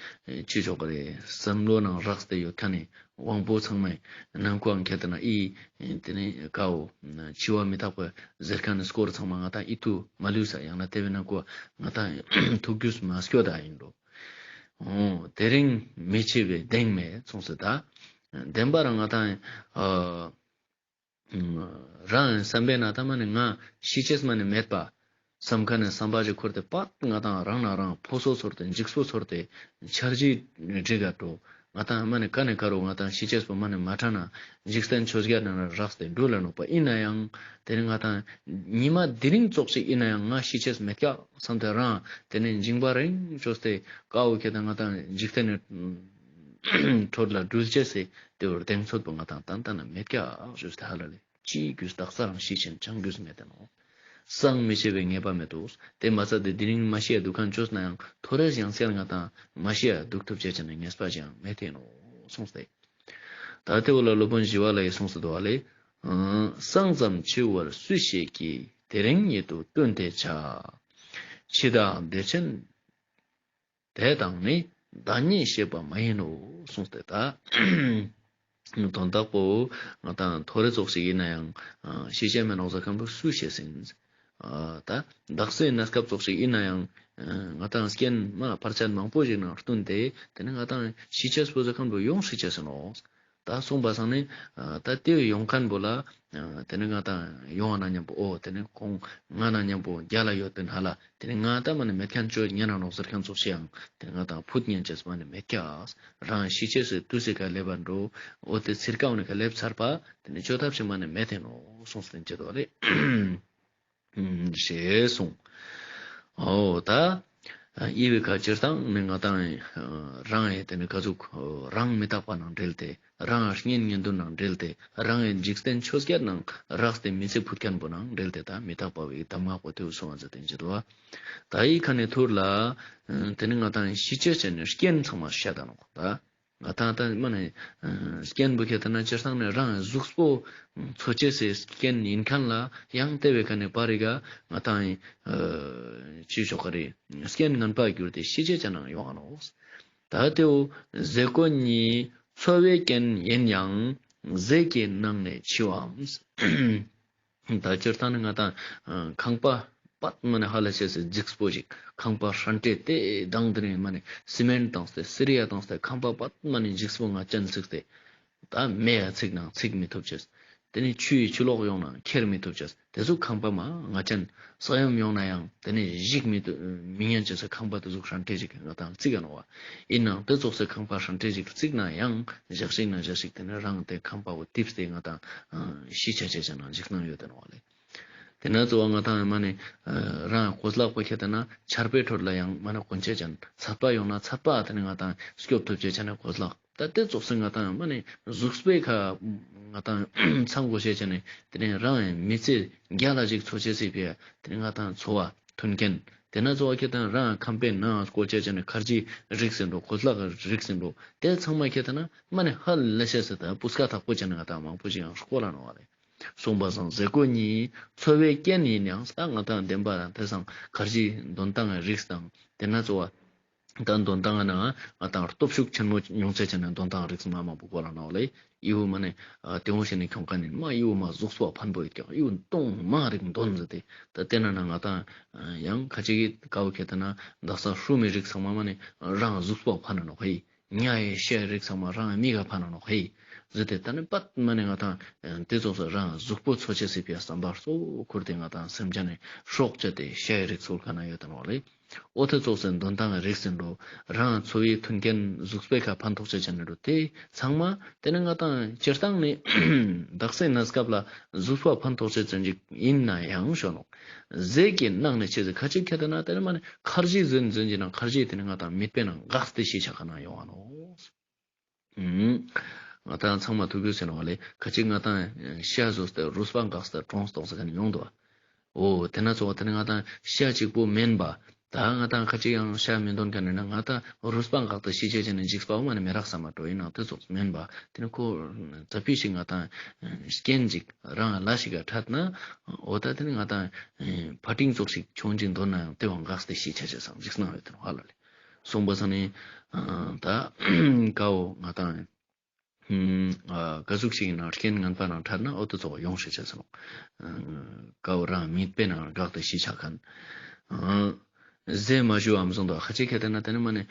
ཅི་ཆོག་ག་རེ་བསམ་བློ་ནང་རགས་ཏེ་ཡོད་ཁན་ནི་དབང་པོ་ཚང་མའི་ནང་ཁོའང་ཁྱེད་ན་འི་དེ་ནི་ཀའོ་འཆི་བ་མི་རྟག་པ་ཟེར་ཁན་ནི་སྐོར་ཚང་མ་ང་དང་འི་ཐུགས་མ་ལུས་ས། ཡང་ན་དེ་བའི་ནང་ཁོ་ང་དང་ཐུགས་རྒྱུས་མ་སྐྱོ་ད་ཡིན་འགྲོ། འོ་དེ་རིང་མི་འཆི་བའི་གདེང་མེད་གསུངས་སོ། ད་བདེན་པ་རང་ང་དང་ཨ་རང་བསམ་པའི་ནང་ད་མ་ནི་ང་ཤི་ཅེས་མ་ནི་མེད་པ་བསམ་ཁན་ནི་བསམ་པ་ཞིག་འཁོར་ཏེ་པ་ང་དང་རང་ན་རང་ཕོ་སོ་ཚོར་ཏེ་འཇིགས་པོ་ཚོར་ཏེ་འཆར་གཞི་འགྲིག་ག་འགྲོ། ང་དང་མ་ནི་ཀ་ནི་ཀ་རུ་ང་དང་ཤི་ཅེས་པོ་མ་ནི་མ་དྲན་ན་འཇིག་རྟེན་ཆོས་བརྒྱད་ནང་ན་རགས་ཏེ་འགྲོ་ལ་ནོག་པ། ཡིན་ན་ཡང་དེ་ནི་ང་དང་ཉི་མ་དེ་རིང་ཙོགས་ཤིག་ཡིན་ན་ཡང་ང་ཤི་ཅེས་མེད་ཀྱག་བསམ་སྟེ་རང་དེ་ནི་འཇིང་པ་རིང་ཅོས་ཏེ་ཀའོ་ཁྱེད་དང་ང་དང་འཇིག་རྟེན་ནི་ཁྲོད་ལ་འགྲུལ་ཅེས་སི་དེ་བོར་གདེང་ཚོད་པོ་ང་དང་ཏན་ཏན་ན་མེད་ཀྱག་ཞུས་ཏེ་ཧ་ལ་ལེ། ཅི་རྒྱུས་དག་ས་རང་ཤི་ཆེན་ཆང་རྒྱུས་མེད་དེ་ནོག། སང་མི་ཤི་བའི་ངེས་པ་མེད་དོ། དེ་མ་ཚད་དེ་དེ་རིང་མ་ཤི་ཡ་འདུག་ཁན་ཅོས་ན་ཡང་ཐོ་རེས་ཡང་སེ་ང་དང་མ་ཤི་ཡ་འདུག་ཐུབ་ཅེས་ཅན་ནི་ངེས་པ་ཅང་མེད་དེ་ནོག་གསུངས་ཏེ། ད་དེ་བོ་ལ་སློབ་དཔོན་ཞི་བ་ལྷ་ཡིས་གསུངས་སུ་འདུག་པ་ལེ། སང་ཙམ་འཆི་བར་སུས་ཤེས་ཀྱི། དེ་རིང་ཉིད་དུ་བསྟུན་ཏེ་བྱ། འཆི་བདག་བདེ་ཆེན་དེ་དང་ནི། བདག་ཉིད་ཤེས་པ་མ་ཡིན་ནོ་གསུངས་ཏེ་ད། དོན་དག་པོ་ང་དང་ཐོ་རེ་ཙོགས་ཤིག་ཡིན་ན་ཡང་ཤི་ཅེས་མེད་ནོག་ཟེར་ཁན་པོ་སུས་ཤེས་སིན། ད་དག་སའི་གནས་སྐབས་ཙོགས་ཤིག་ཡིན་ན་ཡང་ང་དང་རྐྱེན་མ་བར་ཆད་མང་པོ་ཞིག་ནང་བསྟུན་ཏེ་དེ་ནི་ང་དང་ཤི་ཅེས་པོ་ཟེར་ཁན་པོ་ཡོང་སྲིད་ཅེས་ནོག། ད་གསུངས་པ་སང་ནི་ད་དེ་ཡོང་ཁན་པོ་ལ་དེ་ནི་ང་དང་ཡོང་བ་ན་མཉམ་པོ་འོ་དེ་ནི་ཁོང་ང་ན་མཉམ་པོ་རྒྱ་ལ་ཡོད་པིན་ཧ་ལ། དེ་ནི་ང་ད་མ་ནི་མེད་ཁན་ཅོ་ཉན་ན་ནོག་ཟེར་ཁན་ཙོགས་ཤིག་ཡང་དེ་ནི་ང་དང་ཕུད་ཉན་ཅེས་མ་ནི་མེད་ཀྱག། རང་ཤི་ཅེས་སི་དུས་སི་ཀ་སླེབས་པ་འགྲོ། འོ་དེ་ཚིར་ཀ་འོ་ནི་ཀ་སླེབས་ཚར་པ་དེ་ནི་ཅོ་ཐབས་ཤིག་མ་ནི་མེད་དེ་ནོག་གསུངས་ཏེ་ཅི་དོ་ལེ། ཞེས་གསུངས། འོ་ད་འི་བོའི་ཁ་སྤྱིར་བཏང་ནི་ང་དང་རང་ཡི་དེ་ནི་ག་ཟུག་རང་མི་རྟག་པ་ནང་འབྲེལ་ཏེ་རང་གཉེན་ཉེ་དུ་ནང་འབྲེལ་ཏེ་རང་ཡི་འཇིག་རྟེན་ཆོས་བརྒྱད་ནང་རགས་ཏེ་མི་ཚེ་ཕུད་ཁན་པོ་ནང་འབྲེལ་ཏེ་ད་མི་རྟག་པ་བའི་གདམས་ངག་པོ་དེ་བོ་གསུངས་པ་ཟེར་ཏེ་ཅི་དོ། ད་འི་ཁ་ནི་ཐུར་ལ་དེ་ནི་ང་དང་ཤི་ཅེས་ཅན་ནི་རྐྱེན་ཚང་མ་བཤད་ད་ནོག་ད། ང་དང་ད་མ་ནི་རྐྱེན་པོ་ཁྱེད་ད་ན་སྤྱིར་བཏང་ནི་རང་གཟུགས་པོ་འཚོ་ཅེས་སི་རྐྱེན་ཡིན་ཁན་ལ་ཡང་དེ་བའི་ཁ་ནི་པར་རི་ག་ང་དང་ཅི་ཆོག་ག་རེ་རྐྱེན་ངན་པ་གྱུར་ཏེ་ཤི་ཅེས་ཅན་ནང་ཡོང་ང་ནོག། ད་དེའོ་ཟས་གོས་གཉིས་འཚོ་བའི་རྐྱེན་ཡིན་ཡང་ཟས་ཀྱི་ནང་ནས་འཆི་བའམ། ད་སྤྱིར་བཏང་ནི་ང་དང་ཁང་པ་པད་མ་ནི་ཧ་ལ་ཆེ་སེ་རྫིག་པོ་ཞིག། ཁང་པ་ཧྲན་ཏེ་དེ་དང་དེ་རིང་མ་ནི་སི་མེན་བཏང་སྟེ་སི་རི་ཡ་བཏང་སྟེ་ཁང་པ་པད་མ་ནི་རྫིག་པོ་ང་ཅན་ཚིག་སྟེ། ད་མེ་ཡ་ཚིག་ནང་ཚིག་མི་ཐུབ་ཅེས། དེ་ནས་ཆུའི་ཆུ་ལོག་ཡོང་ན་ཁྱེར་མི་ཐུབ་ཅེས། དེ་ཟུག་ཁང་པ་མ་ང་ཅན་ས་ཡོམ་ཡོང་ན་ཡང་དེ་ནས་ཞིག་མི་ཐུབ་མི་ཉན་ཅེས་སི་ཁང་པ་དེ་ཟུག་ཧྲན་ཏེ་ཞིག་ང་དང་རྩིག་ག་ནོག་པ། ཡིན་ནའང་དེ་ཙོགས་སི་ཁང་པ་ཧྲན་ཏེ་ཞིག་རྩིག་ན་ཡང་ཞག་ཞིག་ན་ཞག་ཞིག་དེ་ནས་རང་དེ་ཁང་པ་བོ་ཏིབས་ཏེ་ང་དང་ཤི་ཆ་ཆ་ཆ་ན་འཇིགས་སྣང་ཡོད་དེ་ནོག་པ་ལེ། དེ་ན་གཙོ་བོ་ང་དང་མ་ནེ་རང་གོས་ལག་པོ་ཁྱེར་ཏེ་ན་ཆར་པའི་ཁྲོད་ལ་ཡང་མ་ནེ་གོན་ཆ་ཅན་ཚད་པ་ཡོང་ན་ཚད་པ་དེ་ནས་ང་དང་སྐྱོབ་ཐུབ་ཆ་ཆ་ན་གོས་ལག་ད་དེ་ཙོགས་སི་ང་དང་མ་ནེ་གཟུགས་པོའི་ཁ་ང་དང་ཚང་གོས་ཆ་ཆ་ན་དེ་ནས་རང་མི་ཚེ་རྒྱལ་ལ་ཞིག་འཚོ་ཆ་སི་ཕི་ཡ་དེ་ནས་ང་དང་འཚོ་བ་མཐུན་རྐྱེན། དེ་ན་གཙོ་བོ་ཁྱེར་ཏེ་ན་རང་ཁང་པའི་ནང་སྐོར་ཆ་ཆ་ན་ཁར་ཇི་རིགས་ཟེར་འགྲོ་གོས་ལག་རིགས་ཟེར་འགྲོ་དེ་ཚང་མ་ཁྱེར་ཏེ་ན་མ་ནེ་ཧ་ལས་ཤེས་སི་ད་སྤུས་ཀ་དག་པོ་ཆ་ན་ང་དང་མང་པོ་ཞིག་ཡང་སྐོར་ལ་ནོག་པ་ལེ། གསུངས་པ་སང་ཟས་གོས་གཉིས་འཚོ་བའི་རྐྱེན་ཡིན་ཡང་ད་ང་དང་བདེན་པ་དང་དེ་སང་ཁར་ཇི་འདོན་སྟངས་རིགས་དང་དེ་ན་གཙོ་བོ་ད་འདོན་སྟངས་ན་ང་དང་སྟོབས་ཤུགས་ཆེན་མོ་མྱོང་ཆ་ཆ་ན་འདོན་སྟངས་རིགས་མ་མང་པོ་གོ་ལ་ནོག་ལེ། ཨི་བོ་མ་ནེ་དེ་འོང་ཤེས་ནི་ཁྱོང་ཁན་ནི་མ་ཨི་བོ་མ་གཟུགས་པོ་ཕན་པོ་ཡོད་ཀྱང་ཨི་བོ་སྟོང་མ་རིགས་འདོན་ཟེར་ཏེ་ད་དེ་ན་ན་ང་དང་ཡང་ཁ་ཅིག་གི་ཀ་བོ་ཁྱེར་ཏེ་ན་དག་ས་ཧྲུ་མི་རིགས་ཚང་མ་མ་ནེ་རང་གཟུགས་པོ་ཕན་ནོག་ཧེ། ཉ་ཡི་ཤའི་རིགས་ཚང་མ་རང་མིག་ག་ཕན་ནོག་ཧེ། ཟེར་ཏེ་ད་ནི་པད་མ་ནེ་ང་དང་དེ་ཙོགས་སི་རང་གཟུགས་པོ་འཚོ་ཆ་སི་ཕི་ཡ་བསམ་པ་གཙོ་བོ་ཁུར་ཏེ་ང་དང་སེམས་ཅན་ནི་སྲོག་བཅད་དེ་ཤའི་རིགས་ཚུར་ཁ་ན་ཡོད་དེ་ནོག་ལེ། འོ་དེ་ཙོགས་སི་འདོན་སྟངས་རིགས་ཟེར་འགྲོ་རང་འཚོ་བའི་མཐུན་རྐྱེན་གཟུགས་པོའི་ཁ་ཕན་ཐོགས་ཆ་ཆ་ན་འགྲོ་དེ་ཚང་མ་དེ་ནི་ང་དང་སྤྱིར་བཏང་ནི་དག་སའི་གནས་སྐབས་ལ་གཟུགས་པོ་ཕན་ཐོགས་ཆ་ཅན་ཅིག་ཡིན་ན་ཡང་ཞོ་ནོག་ཟས་ཀྱི་ནང་ནས་ཆེ་ཟེར་ཁ་ཅིག་ཁྱེར་ཏེ་ན་དེ་ནི་མ་ནེ་ཁར་ཇི་ཟོན་ཟོན་གྱི་ནང་ཁར་ཇི་དེ་ནི་ང་དང་མིད་པའི་ནང་འགགས་ཏེ་ཤི་ཆ་ཁ་ན་ཡོང་བ་ནོག་ང་དང་ཚང་མ་ཐུག་གི་ཟེར་ནོག་ལེ། ཁ་ཅིག་ང་དང་ཤ་ཟོས་ཏེ་རུས་པ་འགགས་ཏེ་གྲོངས་ཏོག་ཟེར་ཁན་ཡོང་དུག་འོ་དེ་ན་གཙོ་བོ་དེ་ནི་ང་དང་ཤ་གཅིག་པོ་མེན་པ། ད་ང་དང་ཁ་ཅིག་ཡང་ཤ་མི་འདོན་ཁན་ནི་ན་ང་དང་རུས་པ་འགགས་ཏེ་ཤི་ཆ་ཆ་ན་འཇིགས་པ་བོ་མ་ནེ་མི་རག་ས་མ་འགྲོ། ཡིན་ནའང་དེ་ཙོགས་མེན་པ། དེ་ནི་ཁོ་ཙ་པིག་ཞིག་ང་དང་རྐྱེན་ཅིག་རང་ལ་ཞིག་ག་འཕྲད་ན་འོ་ད་དེ་ནི་ང་དང་ཕ་ཏིང་ཙོགས་ཤིག་ཆུང་ཅིག་འདོན་ན་ཡང་དེ་བོ་འགགས་ཏེ་ཤི་ཆ་ཆ་སང་འཇིགས་སྣང་ཡོད་དེ་ནོག་ཧ་ལ་ལེ། གསུངས་པ་སང་ནི་ད་ཀ་བོ་ང་དང་ཀ་ཟུག་ཞིག་ཡིན་ན་རྐྱེན་ངན་པ་ནང་འཕྲད་ན་འོ་དེ་ཙོགས་ཡོང་ཤེས་ཆ་ཟེར་ནོག་ཀ་བོ་རང་མིད་པའི་ནང་འགགས་ཏེ་ཤི་ཆ་ཁན། ཟས་མ་ཞུ་བའམ་གསུངས་དུག་ཁ་ཅིག་ཁྱེར་ཏེ་ན་དེ་ནི་མ་ནེ་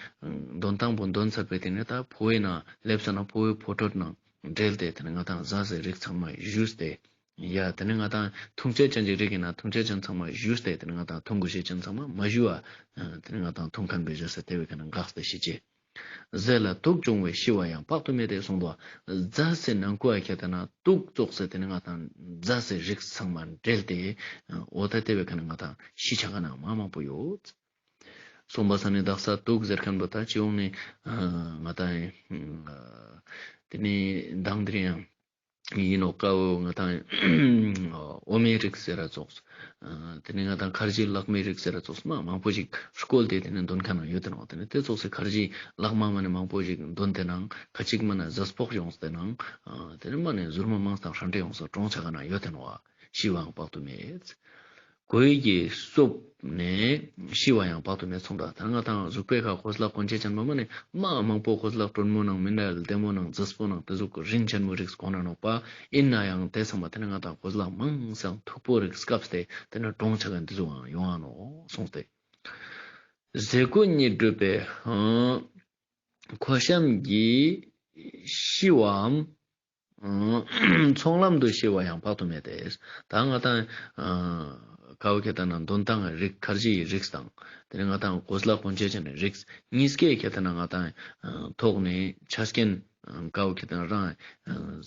འདོན་སྟངས་པོ་འདོན་ཚར་བའི་དེ་ནི་ད་ཕོ་བའི་ནང་ལེབ་ས་ན་ཕོ་བའི་ཕོ་ཁྲོད་ནང་འབྲེལ་ཏེ་དེ་ནི་ང་དང་ཟས་སི་རིགས་ཚང་མ་ཞུས་ཏེ། ཡ་དེ་ནི་ང་དང་འཐུང་ཆ་ཅན་གྱི་རིགས་ཡིན་ན་འཐུང་ཆ་ཅན་ཚང་མ་ཞུས་ཏེ་དེ་ནི་ང་དང་འཐུང་དགོས་ཤེས་ཅན་ཚང་མ་མ་ཞུ་བ་དེ་ནི་ང་དང་འཐུང་ཁན་པའི་ཟས་སི་དེ་བོའི་ཁ་ན་འགགས་ཏེ་ཤི་ཆ། ཟས་ལ་དུག་བྱུང་བས་ཤི་བ་ཡང་དཔག་ཏུ་མེད་དེ་གསུངས་དུག་ཟས་སི་ནང་ཁུ་བ་ཁྱེར་ཏེ་ན་དུག་ཙོགས་སི་དེ་ནི་ང་དང་ཟས་སི་རིགས་ཚང་མ་འབྲེལ་ཏེ་འོ་ད་དེ་བོའི་ཁ་ན་ང་དང་ཤི་ཆ་ཁན་མ་མང་པོ་ཡོད། གསུངས་པ་སང་ནི་དག་ས་དུག་ཟེར་ཁན་པོ་ད་སྤྱི་ཡོངས་ནི་ང་དང་དེ་ནི་མདང་དེ་རིང་ཡང་ཡིན་ནོག་ཀ་བོ་ང་དང་འོ་མའི་རིགས་ཟེར་ར་ཙོགས། དེ་ནི་ང་དང་ཁར་ཇི་ལག་མའི་རིགས་ཟེར་ར་ཙོགས་མ་མང་པོ་ཞིག་སྐོལ་ཏེ་དེ་ནི་འདོན་ཁན་ཡོད་དེ་ནོག་དེ་ནི་དེ་ཙོགས་སི་ཁར་ཇི་ལག་མ་མ་ནེ་མང་པོ་ཞིག་འདོན་ཏེ་ནང་ཁ་ཅིག་མ་ནེ་ཟས་ཕོག་ཡོངས་ཏེ་ནང་དེ་ནི་མ་ནེ་ཟུར་མོ་མང་སྟེ་ཧྲན་ཏེ་ཡོངས་ཏེ་གྲོངས་ཆ་ཁན་ཡོད་དེ་ནོག་ཤི་བའང་དཔག་ཏུ་མེད། གོས་ཀྱིས་གསོབ་ནས་ཤི་བ་ཡང་དཔག་ཏུ་མེད་གསུངས་དུག་ད་ང་དང་གཟུགས་པོའི་ཁ་གོས་ལག་གོན་ཆ་ཅན་མ་མ་ནེ་མ་མང་པོ་གོས་ལག་དྲོན་མོ་ནང་མི་འདྲ་ལྡེ་མོ་ནང་མཛེས་པོ་ནང་དེ་ཟུག་རིན་ཆེན་མོ་རིགས་གོན་ན་ནོག་པ། ཡིན་ན་ཡང་དེ་ཚང་མ་དེ་ནི་ང་དང་གོས་ལག་མང་སང་མཐུག་པོ་རིགས་སྐབས་ཏེ་དེ་ནི་གྲོངས་ཆ་ཁན་དེ་ཟུག་ཡང་ཡོང་ང་ནོག་གསུངས་ཏེ། ཟས་གོས་གཉིས་བསྒྲུབས་པའི་ཁོ་ཤམ་གྱིས་ཤི་བའམ། ཚོང་ལམ་དུ་ཤི་བ་ཡང་དཔག་ཏུ་མེད་དེ། ད་ང་དང་ཀ་བོ་ཁྱེར་ཏེ་ན་འདོན་སྟངས་རིགས་ཁར་ཇི་ཡི་རིགས་དང་དེ་ནི་ང་དང་གོས་ལག་གོན་ཆ་ཅན་རིགས་གཉིས་ཀའི་ཁྱེར་ཏེ་ན་ང་དང་ཐོག་ནས་ཆ་རྐྱེན་ཀ་བོ་ཁྱེར་ཏེ་ན་རང་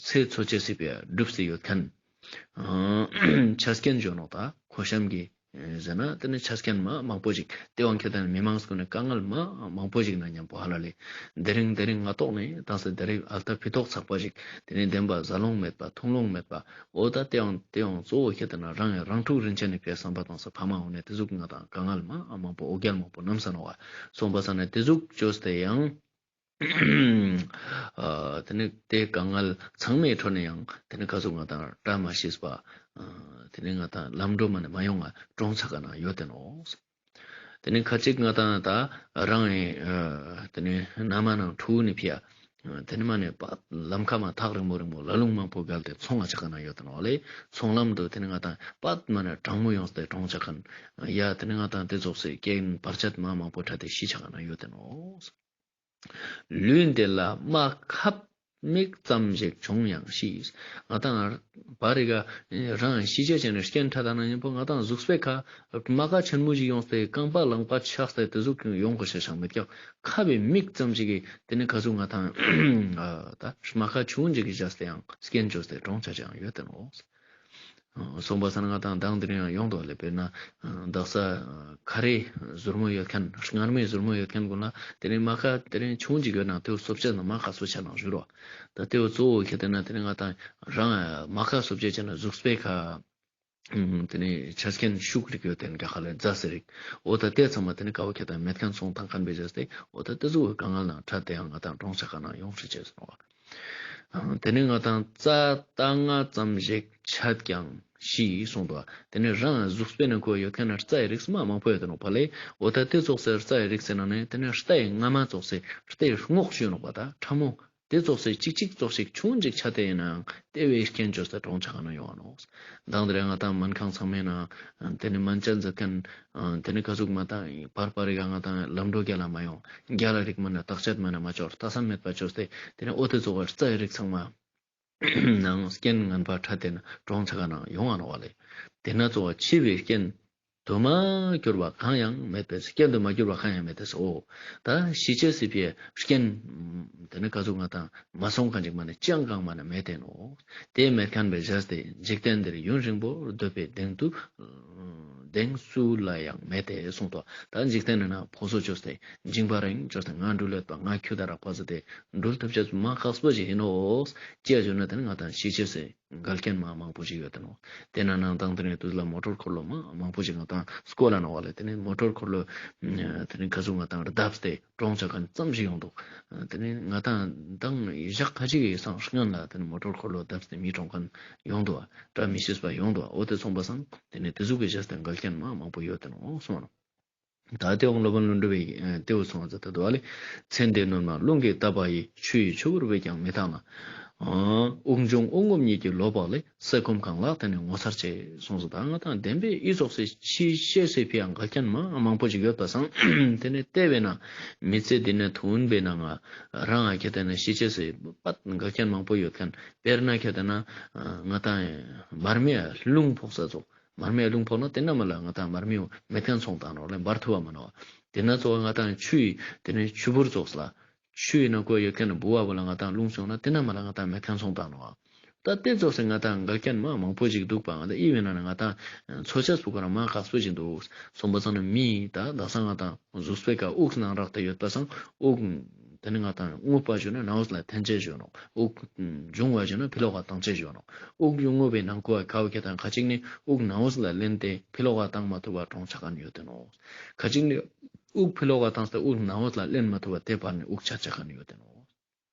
ཚེ་འཚོ་ཆ་སི་ཕི་ཡ་སྒྲུབ་སྟེ་ཡོད་ཁན་ཆ་རྐྱེན་ཞུ་ནོག་ད་ཁོ་ཤམ་གྱི་ཟེར་ན་དེ་ནི་ཆ་རྐྱེན་མ་མང་པོ་ཞིག་དེ་བོ་ཁྱེར་ཏེ་ན་མི་མང་སྐུ་ནི་དཀའ་ངལ་མ་མང་པོ་ཞིག་ན་མཉམ་པོ་ཧ་ལ་ལེ། དེ་རིང་དེ་རིང་ང་ཏོག་ནི་དང་སེ་དེ་རིང་ཨལ་ཏ་ཕི་ཏོག་ཚག་པ་ཞིག་དེ་ནི་བདེན་པ་ཟ་ལོང་མེད་པ་འཐུང་ལོང་མེད་པ་འོ་ད་དེ་བོ་དེ་བོ་གཙོ་བོ་ཁྱེར་ཏེ་ན་རང་ཡང་རང་ཕྲུག་རིན་ཆེན་ནི་ཕི་ཡ་བསམ་པ་དང་སེ་ཕ་མ་འོ་ནི་དེ་ཟུག་ང་དང་དཀའ་ངལ་མ་མང་པོ་འོ་བརྒྱལ་མང་པོ་ནམ་ས་ནོག་བ་སོང་པ་ས་ནི་དེ་ཟུག་བཅོས་ཏེ་ཡང་། ཨ་དེ་ནི་དེ་དཀའ་ངལ་ཚང་མའི་ཁྲོད་ནས་ཡང་དེ་ནི་ཁ་ཟུག་ང་དང་བཀྲ་མ་ཤིས་པ་ཨ་དེ་ནི་ང་དང་ལམ་འགྲོ་མ་ནེ་མ་ཡོང་ང་གྲོངས་ཆ་ཁན་ཡོད་དེ་ནོག་དེ་ནི་ཁ་ཅིག་ང་དང་ད་རང་ཨེ་དེ་ནི་ན་མ་ནང་ཕྲུ་གུ་ནི་ཕི་ཡ་དེ་ནི་མ་ནེ་པ་ལམ་ཁ་མ་ཐག་རིང་མོ་རིང་མོ་ལ་ལུང་མང་པོ་བརྒལ་ཏེ་ཚོང་ང་ཆ་ཁན་ཡོད་དེ་ནོག་ལེ། ཚོང་ལམ་དུ་དེ་ནི་ང་དང་པ་མ་ནེ་གྲང་མོ་ཡོངས་ཏེ་གྲོངས་ཆ་ཁན་ཡ་དེ་ནི་ང་དང་དེ་ཙོགས་སི་རྐྱེན་བར་ཆད་མ་མང་པོ་འཕྲད་དེ་ཤི་ཆ་ཁན་ཡོད་དེ་ནོག་ལུས་འདི་ལ་རྨ་ཁབ་ མིག་ཙམ་ཞིག་བྱུང་ཡང་ཤི། ང་དང་བར་རི་ག་རང་ཤི་ཆ་ཅན་ནི་རྐྱེན་ཕྲད་ད་ན་ཉམ་པོ་ང་དང་གཟུགས་པོའི་ཁ་རྨ་ཁ་ཆེན་མོ་ཞིག་ཡོངས་ཏེ་རྐང་པ་ལངས་པ་ཆགས་ཏེ་དེ་ཟུག་ཡོང་གོ་ཤེས་ཤིག་མེད་ཀྱང་ཁ་བའི་མིག་ཙམ་ཞིག་གི་དེ་ནི་ཁ་ཟུག་ང་དང་ད་རྨ་ཁ་ཆུང་ཞིག་གི་བཞག་སྟེ་ཡང་རྐྱེན་བཅོས་ཏེ་གྲོངས་ཆ་ཅན་ཡོད་དེ་ནོག། སོང་པ་སང་ང་དང་མདང་དེ་རིང་ཡང་ཡོང་དོ་ལེ། དཔེར་ན་དག་ས་ཁ་རེ་ཟུར་མོ་ཡོད་མཁན་སྔར་མེ་ཟུར་མོ་ཡོད་མཁན་ཀུན་ལ་དེ་རིང་རྨ་ཁ་དེ་རིང་ཆུང་ཅིག་ཡོད་ན་དེའོ་སོབ་ཆ་ན་མ་ཁ་སོ་ཆ་ན་ཞུ་རོ། ད་དེའོ་གཙོ་བོ་ཁྱེད་དེ་ན་དེ་རིང་ང་དང་རང་རྨ་ཁ་སོབ་ཆ་ཆ་ན་གཟུགས་པོའི་ཁ་དེ་ནི་ཆ་རྐྱེན་ཤུགས་རིག་ཡོད་དེ་ནི་ག་ཁ་ལེ་རྫས་རིག་འོ་ད་དེ་ཚང་མ་དེ་ནི་ཀ་བོ་ཁྱེད་དང་མེད་མཁན་སོང་དང་མཁན་པའི་རྫས་དེ་འོ་ད་དེ་ཚོ་གི་དཀའ་ངལ་ནང་འཕྲད་དེ་ཡང་ང་དང་གྲོངས་ཆ་ཁ་ནང་ཡོང་ཧྲི་ཅེས་སོང་བ། དེ་ནི་ང་དང་རྩྭ་ལྟ་ང་ཙམ་ཞིག་ཆད་ཀྱང་ཤི་གསུངས་འདུག། དེ་ནི་རང་གཟུགས་པོའི་ནང་ཁོ་ཡོད་མཁན་ན་རྩྭ་ཡི་རིགས་མ་མང་པོ་ཡོད་དེ་ནོག་པ་ལེ། འོ་ད་དེ་ཙོགས་སེ་རྩྭ་ཡི་རིགས་ཟེར་ན་ནི་དེ་ནི་རྩྭ་ཡི་རྔ་མ་ཙོགས་སེ་རྩྭ་ཡི་རྔོག་ཞུ་ནོག་པ། ད་ཕྲ་མོ་དེ་ཙོགས་སེ་གཅིག་གཅིག་ཙོགས་ཤིག་ཆུང་ཅིག་ཆ་དེ་ཡིན་ནའང་དེ་བས་རྐྱེན་བཅོས་ཏེ་གྲོངས་ཆ་ག་ན་ཡོང་བ་ནོག། མདང་དེ་རིང་ང་དང་སྨན་ཁང་ཚང་མའི་ནང་དེ་ནི་སྨན་དཔྱད་མཛད་མཁན་དེ་ནི་ཁ་ཟུག་མ་དང་བར་བར་རི་ག་ང་དང་ལམ་འགྲོ་རྒྱལ་ལ་མ་ཡོང་། རྒྱལ་ལ་རིགས་མ་ནི་བརྟག་དཔྱད་མ་ནི་མ་ཅོར་ལྟ་ས་མེད་པ་ཅོས་ཏེ་དེ་ནི་འོ་དེ་ཙོགས་རྩྭ་ཡི་རིགས་ཚང་མ་ནང་རྐྱེན་ངན་པ་ཕྲད་དེ་ན་གྲོངས་ཆ་ག་ན་ཡོང་བ་ནོག་པ་ལེ། དེ་ན་ཙོགས་འཆི་བའི་རྐྱེན་དུ་མ་གྱུར་པ་གང་ཡང་མེད་པས། རྐྱེན་དུ་མ་གྱུར་པ་གང་ཡང་མེད་དེ་སོ། ད་ཤི་ཅེས་སི་ཕིའ་རྐྱེན་དེ་ནི་ཁ་ཟུག་ང་དང་མ་སོང་མཁན་ཅིག་མ་ནི་ཅང་གང་མ་ནི་མེད་དེ་ནོག། དེ་མེད་མཁན་པའི་རྫས་དེ་འཇིག་རྟེན་འདིར་ཡུན་རིང་པོར་སྡོད་པའི་གདེང་དུ་གདེང་སུ་ལ་ཡང་མེད་དེ་གསུངས་ཏོ། ད་འཇིག་རྟེན་ནི་ན་ཕོ་སོ་ཅོས་ཏེ་འཇིང་པ་རིང་ཅོས་ཏེ་ང་འགྲུལ་ཡོད་པ་ང་ཁྱོད་ད་རག་པ་ཟེར་ཏེ་འགྲུལ་ཐུབ་ཅེས་མ་ཁག་པོ་ཞིག་ཡིན་ནོག། ཅི་ཡ་ཅོ་ན་དེ་ནི་ང་དང་ཤི་ཅེས་སི་འགལ་རྐྱེན་མ་མང་པོ་ཞིག་ཡོད་དེ་ནོག། དེ་ན་ནང་དང་དེ་ནི་དུས་ལ་མོ་ཊོར་འཁོར་ལོ་མ་མང་པོ་ཞིག་ང་དང་སྐོར་ལ་ནོག་པ་ལེ། དེ་ནི་མོ་ཊོར་འཁོར་ལོ་དེ་ནི་ཁ་ཟུག་ང་དང་བརྡབས་ཏེ་གྲོངས་ཆ་མཁན་ཙམ་ཞིག་ཡོང་འདུག། དེ་ནི་ང་དང་དང་ཞག་ཁ་ཅིག་གི་སང་སྔན་ལ་དེ་ནི་མོ་ཊོར་འཁོར་ལོ་བརྡབས་ཏེ་མི་གྲོངས་མཁན་ཡོང་འདུག་པ། བཀྲ་མི་ཤིས་པ་ཡོང་འདུག་པ། འོ་དེ་སོང་པ་སང་དེ་ནི་དེ་ཟུག་གི་བྱས་ཏེ་འགལ་རྐྱེན་མ་མང་པོ་ཡོད་དེ་ནོག་གསུངས་ནོག། ད་དེ་འོང་སློབ་དཔོན་ཀླུ་སྒྲུབ་པའི་དེའུ་སོང་ཙ་ད་དུ་བ་ལེ། ཚེ་འདི་སྣོན་མ་རླུང་གིས་བཏབ་པ་ཡི། ཆུ་ཡི་ཆུ་བུར་བས་ཀྱང་མི་དག་ན། དབུགས་འབྱུང་དབུགས་རྔུབ་གཉིས་ཀྱི་ལོ་འབག་ལས། ཟས་སྐོམ་གང་ལགས་དེ་ནི་ངོ་མཚར་ཆེ་གསུངས་སོ། ད་ང་དང་བདེན་པའི་ཨི་ཙོགས་སི་ཤི་ཅེས་སི་ཕིའ་འགལ་རྐྱེན་མ་མང་པོ་ཞིག་ཡོད་པ་སང་དེ་ནི་ལྟས་པས་ན་མི་ཚེ་འདི་ནི་ཐུང་བས་ན་ང་རང་ང་ཁྱེད་དེ་ནི་ཤི་ཅེས་སི་པད་འགལ་རྐྱེན་མང་པོ་ཡོད་མཁན། དཔེར་ན་ཁྱེད་དེ་ན་ང་དང་མར་མེ་རླུང་ཕོག་ས་ཙོགས། མར་མེ་རླུང་ཕོག་ན་དེ་ན་མ་ལ་ང་དང་མར་མེ་མེད་མཁན་སོང་དང་ནོག་ལེ། འབར་ཐུབ་བ་མ་ནོག། དེ་ན་ཙོགས་ང་དང་ཆུ་ཡི་དེ་ནི་ཆུ་བུར་ཙོགས་ལ་ཆུ་ཡི་ནང་ཁོ་ཡོད་མཁན་ནི་ལྦུ་བ་བོ་ལ་ང་དང་རླུང་སོང་ན་དེ་ན་མ་ལ་ང་དང་མེད་མཁན་སོང་དང་ནོག། ད་དེ་ཙོགས་སེ་ང་དང་འགལ་རྐྱེན་མ་མང་པོ་ཞིག་འདུག་པ། ང་དང་ཨི་བས་ན་ང་དང་འཚོ་ཅེས་པོ་ཁོ་རང་མ་ཁག་པོ་ཞིག་འདུག། སོང་པ་སང་ནི་མི་ད་དག་ས་ང་དང་གཟུགས་པོའི་ཀ་དབུགས་ནང་རག་སྟེ་ཡོད་པ་སང་དབུགས་དེ་ནི་ང་དང་རྔུབ་པ་ཞུ་ན་ནང་ལ་འཐེན་ཅེས་ཞུ་ནོག། དབུགས་འབྱུང་བ་ཞུ་ན་ཕི་ལོག་ག་བཏང་ཅེས་ཞུ་ནོག། དབུགས་རྔུབ་པའི་ནང་ཁོ་ཁ་བོ་ཁྱེད་དང་ཁ་ཅིག་ནི་དབུགས་ནང་ལ་ལེན་ཏེ་ཕི་ལོག་ག་བཏང་མ་ཐུབ་པ་གྲོངས་ཆ་མཁན་ཡོད་དེ་ནོག། ཁ་ཅིག་ནི་དབུགས་ཕི་ལོག་ག་བཏང་སྟེ་དབུགས་ནང་ལ་ལེན་མ་ཐུབ་པ་དེ་བར་ནི་དབུགས་ཆད་ཆ་མཁན་ཡོད་དེ་ནོག།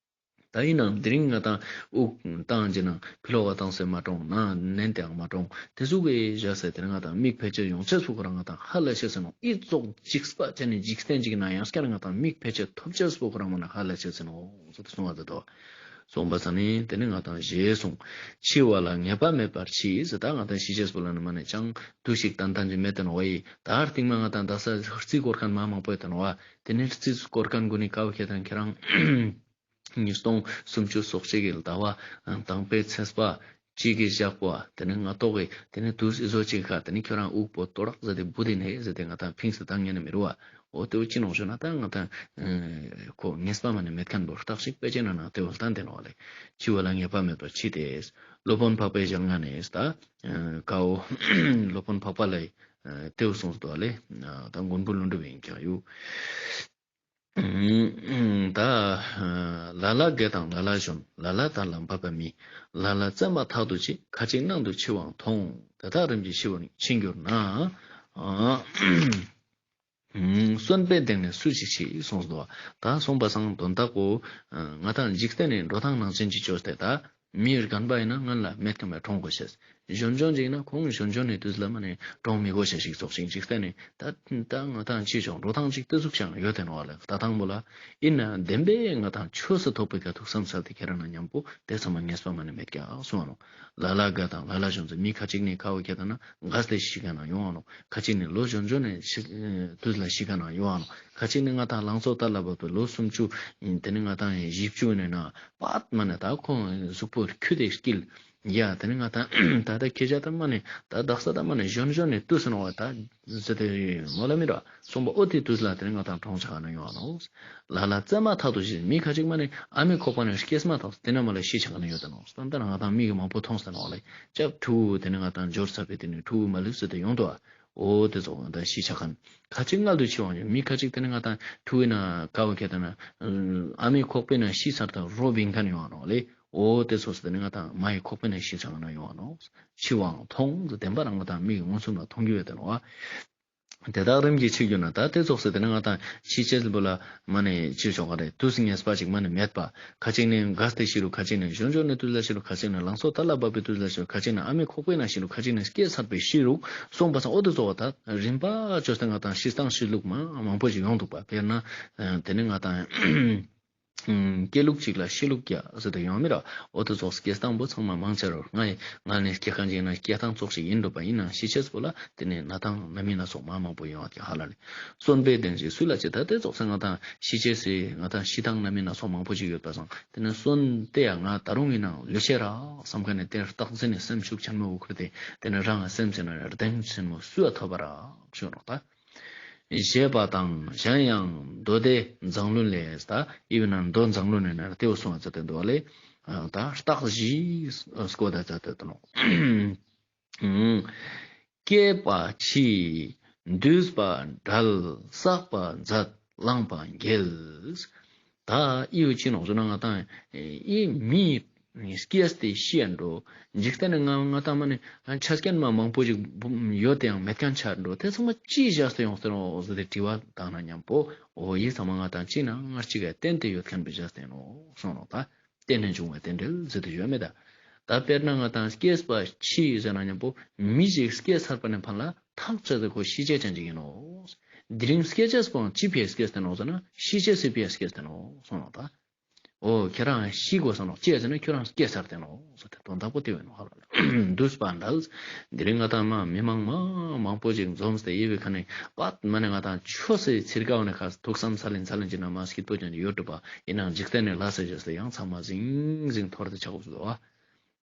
ད་ཡིན་ནའང་དེ་རིང་ང་དང་དབུགས་བཏང་རྗེས་ན་ཕི་ལོག་ག་བཏང་སྟེ་མ་གྲོངས་ན་ནན་ཏེའང་མ་གྲོངས། དེ་ཟུག་གི་བཞག་སྟེ་དེ་རིང་ང་དང་མིག་ཕལ་ཆེར་ཡོང་ཅེས་པོ་ཁོ་རང་ང་དང་ཧ་ལས་ཤེས་ཟེར་ནོག། ཨི་ཙོགས་འཇིགས་པ་ཅན་ནི་འཇིག་རྟེན་ཅིག་ན་ཡང་སྐྱར་ང་དང་མིག་ཕལ་ཆེར་ཐོབ་ཅེས་པོ་ཁོ་རང་མ་ན་ཧ་ལས་ཤེས་ཟེར་ནོག་ཟེར་ཏེ་གསུངས་པ་དེ་དོ། སོང་པ་ས་ནི་དེ་ནི་ང་དང་ཞེས་གསུངས། འཆི་བ་ལ་ངེས་པ་མེད་པར་མཆིས་ཟེར། ད་ང་དང་ཤི་ཅེས་པོ་ལ་ནི་མ་ནི་ཅང་དུས་ཤིག་ཏན་ཏན་ཅིག་མེད་དེ་ནོག་པ་ཡི། ད་རྟིང་མ་ང་དང་དག་ས་རྩིས་སྐོར་མཁན་མ་མང་པོ་ཡོད་དེ་ནོག་པ། དེ་ནི་རྩིས་སྐོར་མཁན་ཀུན་ནི་ཀ་བོ་ཁྱེད་དང་ཁྱེད་རང་ཉིས་སྟོང་སུམ་ཅུ་སོ་གཅིག་གི་ཟླ་བ་དང་པོའི་ཚེས་པ་གཅིག་གི་ཞག་པོ་དེ་ནི་སྔ་ཏོག་གི་དེ་ནི་དུས་ཨི་ཟོ་གཅིག་ཁ་དེ་ནི་ཁྱོད་རང་དབུགས་པོ་ཏོ་རག་ཟེར་ཏེ་བུ་དེ་ནི་ཟེར་ཏེ་ང་དང་ཕིངས་སེ་བཏང་ཉན་ནི་མི་རུ་བ། འོ་དེ་བོ་ཅི་ནོག་ཞུ་ན་ད་ང་དང་ཁོ་ངེས་པ་མ་ནི་མེད་མཁན་བོ་རྟགས་ཤིག་དཔེ་ཅན་ན་ན་དེ་བོ་ལྟན་དེ་ནོག་ལེ། འཆི་བ་ལ་ངེས་པ་མེད་པར་མཆིས་ཏེ། སློབ་དཔོན་འཕགས་པའི་ཞལ་སྔ་ནས་ད་ཀའོ་སློབ་དཔོན་འཕགས་པ་ལ་དེ་བོ་གསུངས་སོ་ལེ། ད་མགོན་པོ་ཀླུ་སྒྲུབ་ཡིན་ཀྱང་ཡོད། ད་ལ་ལ་དགེ་དང་ལ་ལ་གཞོན། ལ་ལ་དར་ལ་འབབ་པ་མེད། ལ་ལ་བཙས་མ་ཐག་ཏུ་འཆི། ཁ་ཅིག་ནང་དུ་འཆི་བའང་མཐོང་། དེ་དག་རིམ་གྱིས་ཤི་བར་འཆི་འགྱུར་ན། གསོན་པའི་གདེང་ནས་སུ་ཞིག་མཆིས་གསུངས་སོ། ད་གསུངས་པ་སང་དོན་དག་པོ་ང་དང་འཇིག་རྟེན་ནི་འགྲོ་སྟངས་ནང་བཞིན་གྱི་ཅོས་ཏེ་ད་མི་རྒན་པ་ཡིན་ན་སྔན་ལ་མེད་མཁན་མེད་གྲོངས་དགོས་ཤེས། གཞོན་གཞོན་ཅིག་ན་ཁོང་གཞོན་གཞོན་ནི་དུས་ལ་མ་ནེ་གྲོངས་མི་དགོས་ཤེས་ཤིག་ཙོགས་ཤིག་འཇིག་རྟེན་ནི་ད་ད་ང་ཏང་ཅི་ཆོག་འགྲོ་སྟངས་ཅིག་ཏེ་ཟུག་ཤིག་ཡོད་དེ་ནོག་ལེ། ད་དང་པོ་ལ་ཨིན་ན་བདེན་པའི་ང་ཏང་ཆོས་སུ་ཐོགས་པའི་ཀ་ཐུགས་བསམ་ས་ཏེ་ཁྱེད་རང་ན་མཉམ་པོ་ཏེ་ཚང་མ་ངེས་པ་མ་ནེ་མེད་ཀྱག་གསུངས་ནོག། ལ་ལ་དགའ་དང་ལ་ལ་གཞོན་ཚེ་མི་ཁ་ཅིག་ནི་ཁ་བོ་ཁྱེད་ན་དགའ་སྟེ་ཤི་ཁན་ན་ཡོང་ནོག། ཁ་ཅིག་ནི་ལོ་གཞོན་གཞོན་ནི་ཤི་དུས་ལ་ཤི་ཁན་ན་ཡོང་ནོག། ཁ་ཅིག་ནི་ང་ཏང་ལང་ཚོ་ལྟར་ལ་བབ་པའི་ལོ་སུམ་ཅུ་ཨིན་ཏེ་ནི་ང་ཏང་བཞི་བཅུ་ནི་ན་པད་མ་ནེ་ད་ཁོང་གཟུགས་པོ་ཁྱུ་དེ་སྐྱིལ། ཡ་ཏེ་ནི་ང་ཏང་ད་ལྟ་ཁྱེད་ཅག་ད་མ་ནེ་ད་དག་ས་ད་མ་ནེ་གཞོན་གཞོན་ནི་དུས་སུ་ནོག་པ་ད་ཟེར་ཏེ་མོལ་ལ་མི་ར་སོང་པ་འོ་ཏེ་དུས་ལ་ཏེ་ནི་ང་ཏང་གྲོངས་ཆ་ཁན་ན་ཡོང་ནོག། ལ་ལ་བཙས་མ་ཐག་ཏུ་བཞེས་མི་ཁ་ཅིག་མ་ནེ་ཨ་མའི་ཁོག་པ་ནེ་སྐྱེས་མ་ཐག་ཏུ་ཏེ་ན་མ་ལ་ཤི་ཆ་ཁན་ན་ཡོད་དེ་ནོག། ད་ལྟ་ང་ཏང་མིག་གི་མང་པོ་མཐོང་སྟེ་ནོག་ལེ། ཅབ་ཕྲུ་གུ་ཏེ་ནི་ང་ཏང་འབྱོར་ཚར་བའི་ཏེ་ནི་ཕྲུ་གུ་མ་ལུས་ཟེར་ཏེ་ཡོང་དུག་པ། འོ་ཏེ་ཙོགས་ང་ཏང་ཤི་ཆ་ཁན། ཁ་ཅིག་མངལ་དུ་འཆི་བ་ཡོང་། མི་ཁ་ཅིག་ཏེ་ནི་ང་ཏང་ཕྲུ་གུ་ན་ཀ་བོ་ཁྱེད་ན་ཨ་མའི་ཁོག་པའི་ནང་ཤི་ཚར་ཏེ་རོ་བིང་ཁན་ཡོང་ནོག་ལེ། འོ་ཏེ་ཙོགས་ཏེ་ནི་ང་ཏང་མ་ཡི་ཁོག་པའི་ནང་ཤི་ཆ་ཁན་ན་ཡོང་ནོག། ཤི་བའང་མཐོང་ཟེར་བདེན་པ་རང་ང་ཏང་མིག་གི་མངོན་སུམ་ལ་མཐོང་རྒྱུ་ཡོད་དེ་ནོག་པ། དེ་དག་རིམ་གྱིས་འཆི་འགྱུར་ན། ད་ཏེ་ཙོགས་ཏེ་ནི་ང་ཏང་ཤི་ཅེས་པོ་ལ་མ་ནེ་ཅི་ཆོག་ག་རེ་དུས་ངེས་པ་ཅིག་མ་ནེ་མེད་པ། ཁ་ཅིག་ནི་དགའ་སྟེ་ཤི་རུག། ཁ་ཅིག་ནི་གཞོན་གཞོན་ནི་དུས་ལ་ཤི་རུག། ཁ་ཅིག་ནི་ལང་ཚོ་ལྟར་ལ་བབ་པའི་དུས་ལ་ཤི་རུག། ཁ་ཅིག་ནི་ཨ་མའི་ཁོག་པའི་ནང་ཤི་རུག། ཁ་ཅིག་ནི་སྐྱེས་ཚར་བའི་ཤི་རུག། སོང་པ་སང་འོ་ཏེ་ཙོགས་ད་རིམ་པ་ཅོས་ཏེ་ང་ཏང་ཤི་སྟངས་ཤི་ལུགས་མ་མང་པོ་ཞིག་ཡོང་དུག་པ། དཔེར་ན་ཏེ་ནི་ང་ཏང་སྐྱེ་ལུགས་ཅིག་ལ་ཤི་ལུགས་ཀྱ་ཟེར་ཏེ་ཡོང་མི་ར། འོ་ཏེ་ཙོགས་སྐྱེ་སྟངས་པོ་ཚང་མ་མང་ཆེ་རུ་ང་ཡི་ང་ནི་སྐྱེ་ཁན་ཅིག་ན་སྐྱེ་སྟངས་ཙོགས་ཤིག་ཨིན་འགྲོ་པ། ཨིན་ནའང་ཤི་ཅེས་པོ་ལ་ཏེ་ནི་ན་ཏང་ན་མི་ན་ཚོགས་མ་མང་པོ་ཡོང་བ་ཀྱ་ཧ་ལ་ལེ། གསོན་པའི་གདེང་ཞིག་སུ་ལ་བྱེད། ད་ཏེ་ཙོགས་ང་ཏང་ཤི་ཅེས་སི་ང་ཏང་ཤི་སྟངས་ན་མི་ན་ཚོགས་མང་པོ་ཞིག་ཡོད་པ་སང་ཏེ་ནི་གསོན་ཏེ་ཡ་ང་ད་རུང་ཨིན་ནའང་ལུས་ཤེས་རག་བསམ་ཁན་ནི་ཏེ་རྟག་འཛིན་ནི་སེམས་ཤུགས་ཆེན་མོ་འུ་ཁུར་ཏེ་ཏེ་ནི་རང་ང་སེམས་ཟེར་ན་གདེང་ཆེན་མོ་སུ་ཡ་ཐོབ་པ་རག་ཞུ་ནོག་ད། ཞེས་པ་དང་། གཞན་ཡང་མདོ་སྡེ་མཛངས་བླུན་ལས། ད་ཨི་བི་ན་མདོ་མཛངས་བླུན་ནི་ནང་ཏེ་བོ་གསུངས་ཏེ་འདུག་ལེ། ད་རྟགས་བཞི་སྐོར་ད་ཙ་ཏེ་ནོག། སྐྱེས་པ་འཆི། འདུས་པ་འབྲལ། བསགས་པ་མཛད། བླངས་པ་འགྱེལ། ད་ཨི་བོ་ཅི་ནོག་ཟེར་ན་ང་ཏང་ཨི་མི་སྐྱེས་ཏེ་ཤི་ཡ་འགྲོ། འཇིག་རྟེན་ནི་ང་ང་ཏང་མ་ནེ་ཆ་རྐྱེན་མ་མང་པོ་ཞིག་ཡོད་དེ་ཡང་མེད་ཁན་ཆ་འགྲོ། ཏེ་ཚང་མ་ཅི་བཞག་སྟེ་ཡོང་སྟེ་ནོག་ཟེར་ཏེ་དྲི་བ་བཏང་ན་མཉམ་པོ་འོ་ཡི་ཚང་མ་ང་ཏང་ཅི་ན་ང་ཅིག་ག་བརྟེན་ཏེ་ཡོད་ཁན་བོ་བཞག་སྟེ་ནོག་གསུངས་ནོག་ད། བརྟེན་ནས་འབྱུང་བའི་རྟེན་འབྲེལ་ཟེར་ཏེ་ཡོད་མེད་ད། ད་དཔེར་ན་ང་ཏང་སྐྱེས་པ་འཆི་ཟེར་ན་མཉམ་པོ་མི་ཞིག་སྐྱེས་ཚར་པ་ནེ་ཕན་ལ་ཐག་ཆོད་དེ་ཁོ་ཤི་ཅེས་ཅན་ཅིག་ཨིན་ནོག། དེ་རིང་སྐྱེ་ཅེས་པོའང་ཅི་ཕིའ་སྐྱེས་ཏེ་ནོག་ཟེར་ན་ཤི་ཅེས་སི་ཕིའ་སྐྱེས་ཏེ་ནོག་གསུངས་ནོག་ད། འོ་ཁྱོད་རང་ཤི་དགོས་ས་ནོག་ཅི་ཟེར་ན་ཁྱོད་རང་སྐྱེས་ཚར་ཏེ་ནོག་ཟེར་ཏེ་དོན་དག་པོ་ཏེ་བོ་ཨིན་ནོག་ཧ་ལ་ལ། འདུས་པ་འབྲལ། དེ་རིང་ང་ཏང་མ་མི་མང་མ་མང་པོ་ཞིག་འཛོམས་ཏེ་ཡི་བི་ཁ་ནེ་པད་མ་ནེ་ང་ཏང་ཆོས་སི་ཚིར་ཀ་བོ་ནེ་ཁ་ཐུགས་བསམ་ཚ་ལེན་ཚ་ལེན་ཅིག་ན་མ་སྐྱིད་པོ་ཅན་ཅིག་ཡོད་འགྲོ་པ། ཨིན་ནའང་འཇིག་རྟེན་ནི་ལས་ཟེར་ཅེས་ལ་ཡང་ཚང་མ་ཟིང་ཟིང་འཐོར་ཏེ་ཆ་གོས་སོ་བ།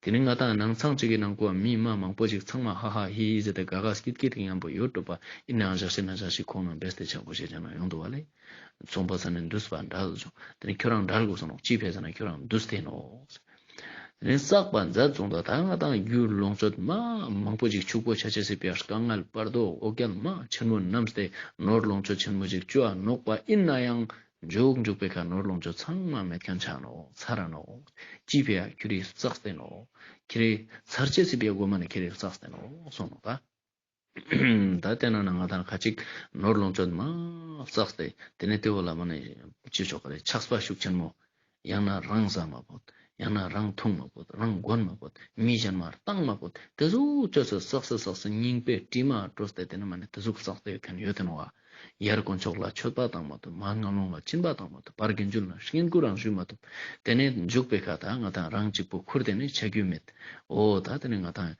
དེ་ནི་ང་ཏང་ནང་ཚང་གཅིག་གི་ནང་ཁོ་མི་མ་མང་པོ་ཞིག་ཚང་མ་ཧ་ཧ་ཧི་ཧི་ཟེར་ཏེ་དགའ་དགའ་སྐྱིད་སྐྱིད་ཀྱི་མཉམ་པོ་ཡོད་འགྲོ་པ། ཨིན་ནའང་ཞག་ཤིག་ན་ཞག་ཤིག་ཁོང་རྣམས་བྲེལ་ཏེ་ཆ་གོས་ཤེས་ཅན་ན་ཡོང་དུག་པ་ལེ། གསུངས་པ་ས་ནེ་འདུས་པ་འབྲལ་བྱུང་། དེ་ནི་ཁྱོད་རང་འབྲལ་དགོས་ས་ནོག་ཅི་ཕིའ་ཟེར་ན་ཁྱོད་རང་འདུས་ཏེ་ནོག། དེ་ནི་བསགས་པ་མཛད་གསུངས་ད། ད་ང་ཏང་རྒྱུ་ལོངས་སྤྱོད་མ་མང་པོ་ཞིག་ཕྱུག་པོ་ཆ་ཅེས་སི་ཕིའ་དཀའ་ངལ་བར་དོ་འོ་བརྒྱལ་མ་ཆེན་མོ་རྣམས་ཏེ་ནོར་ལོངས་སྤྱོད་ཆེན་མོ་ཞིག་བཅོ་འ་ནོག་པ། ཨིན་ནའང་མཇུག་མཇུག་པའི་ཁ་ནོར་ལོངས་སྤྱོད་ཚང་མ་མེད་ཁན་ཆ་ནོག་ཚར་ར་ནོག། ཅི་ཕིའ་ཁྱོད་རི་བསགས་ཏེ་ནོག། ཁྱོད་རི་ཚར་ཅེས་སི་ཕིའ་གོ་མ་ནེ་ཁྱོད་རི་བསགས་ཏེ་ནོག་གསུངས་ནོག་ད། ད་དེ་ན་ན་ང་ཏང་ཁ་ཅིག་ནོར་ལོངས་སྤྱོད་མ་བསགས་ཏེ་དེ་ནེ་ཏེ་བོ་ལ་མ་ནེ་ཅི་ཆོག་ག་རེ་ཆགས་པ་ཤུགས་ཆེན་མོ། ཡང་ན་རང་ཟ་མ་ཕོད། ཡང་ན་རང་འཐུང་མ་ཕོད། རང་གོན་མ་ཕོད། མི་གཞན་མ་བཏང་མ་ཕོད། ཏེ་ཟུག་ཅོས་ཏེ་བསགས་ཏེ་བསགས་ཏེ་སྙིང་པའི་དྲི་མ་བྲོས་ཏེ་དེ་ནེ་མ་ནེ་ཏེ་ཟུག་བསགས་ཏེ་ཡོད་ཁན་ཡོད་དེ་ནོག་པ། ཡར་དཀོན་མཆོག་ལ་མཆོད་པ་བཏང་མ་ཐུབ། མར་ངན་སློང་ལ་སྦྱིན་པ་བཏང་མ་ཐུབ། བར་དགེ་འདུན་ལ་བསྙེན་བཀུར་རང་ཞུ་མ་ཐུབ། དེ་ནེ་མཇུག་པའི་ཁ་ད་ང་ཏང་རང་གཅིག་པོ་ཁུར་ཏེ་ནེ་ཆ་རྒྱུ་མེད། འོ་ད་དེ་ནེ་ང་ཏང་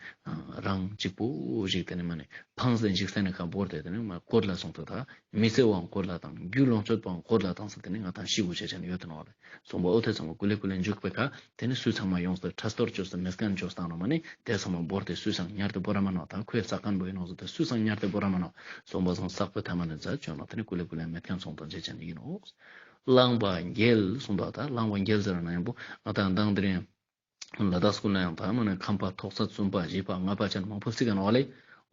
རང་གཅིག་པོ་ཞིག་དེ་ནེ་མ་ནེ་ཕངས་ཏེ་འཇིག་རྟེན་ནི་ཁ་བོར་ཏེ་དེ་ནེ་མ་སྐོར་ལ་སོང་ཏེ་ད་མི་ཚེ་བོའང་སྐོར་ལ་བཏང་། རྒྱུ་ལོངས་སྤྱོད་པོའང་སྐོར་ལ་བཏང་ཟེར་དེ་ནེ་ང་ཏང་ཤི་དགོས་ཤེས་ཅན་ཡོད་དེ་ནོག་ལེ། གསུངས་པ་འོ་ཏེ་ཚང་མ་ཀུ་ལེ་ཀུ་ལེ་མཇུག་པའི་ཁ་དེ་ནེ་སུ་ཚང་མ་ཡོངས་ཏེ་ཁྲ་སྟོར་ཅོས་ཏེ་མེད་ཁན་ཅོས་བཏང་ནོག་མ་ནེ་ཏེ་ཚང་མ་བོར་ཏེ་སུས་སང་ཉར་ཏེ་བོར་ར་མ་ནོག། ད་ཁོའི་བསགས་ཁན་བོ་ཨིན་ནོག་ཟེར་ཏེ་སུས་སང་ཉར་ཏེ་བོར་ར་མ་ནོག། གསུངས་པ་སང་བསགས་པའི་ཐ་མ་ནེ་མཛད་ཅོ་ནོག། དེ་ནེ་ཀུ་ལེ་ཀུ་ལེ་མེད་ཁན་སོང་དང་ཅེས་ཅན་ཨིན་ནོག། བླངས་པ་འགྱེལ་གསུངས་པ་ད་བླངས་པ་འགྱེལ་ཟེར་ན་ཡང་པོ་ང་ཏང་མདང་དེ་རིང་ལ་དྭགས་སྐུ་ན་ཡང་ད་མ་ནེ་ཁམས་པ་ཐོག་ས་གསུམ་པ་བཞི་པ་ལྔ་པ་ཅན་མང་པོ་བརྩིགས་ཀ་ནོག་ལེ།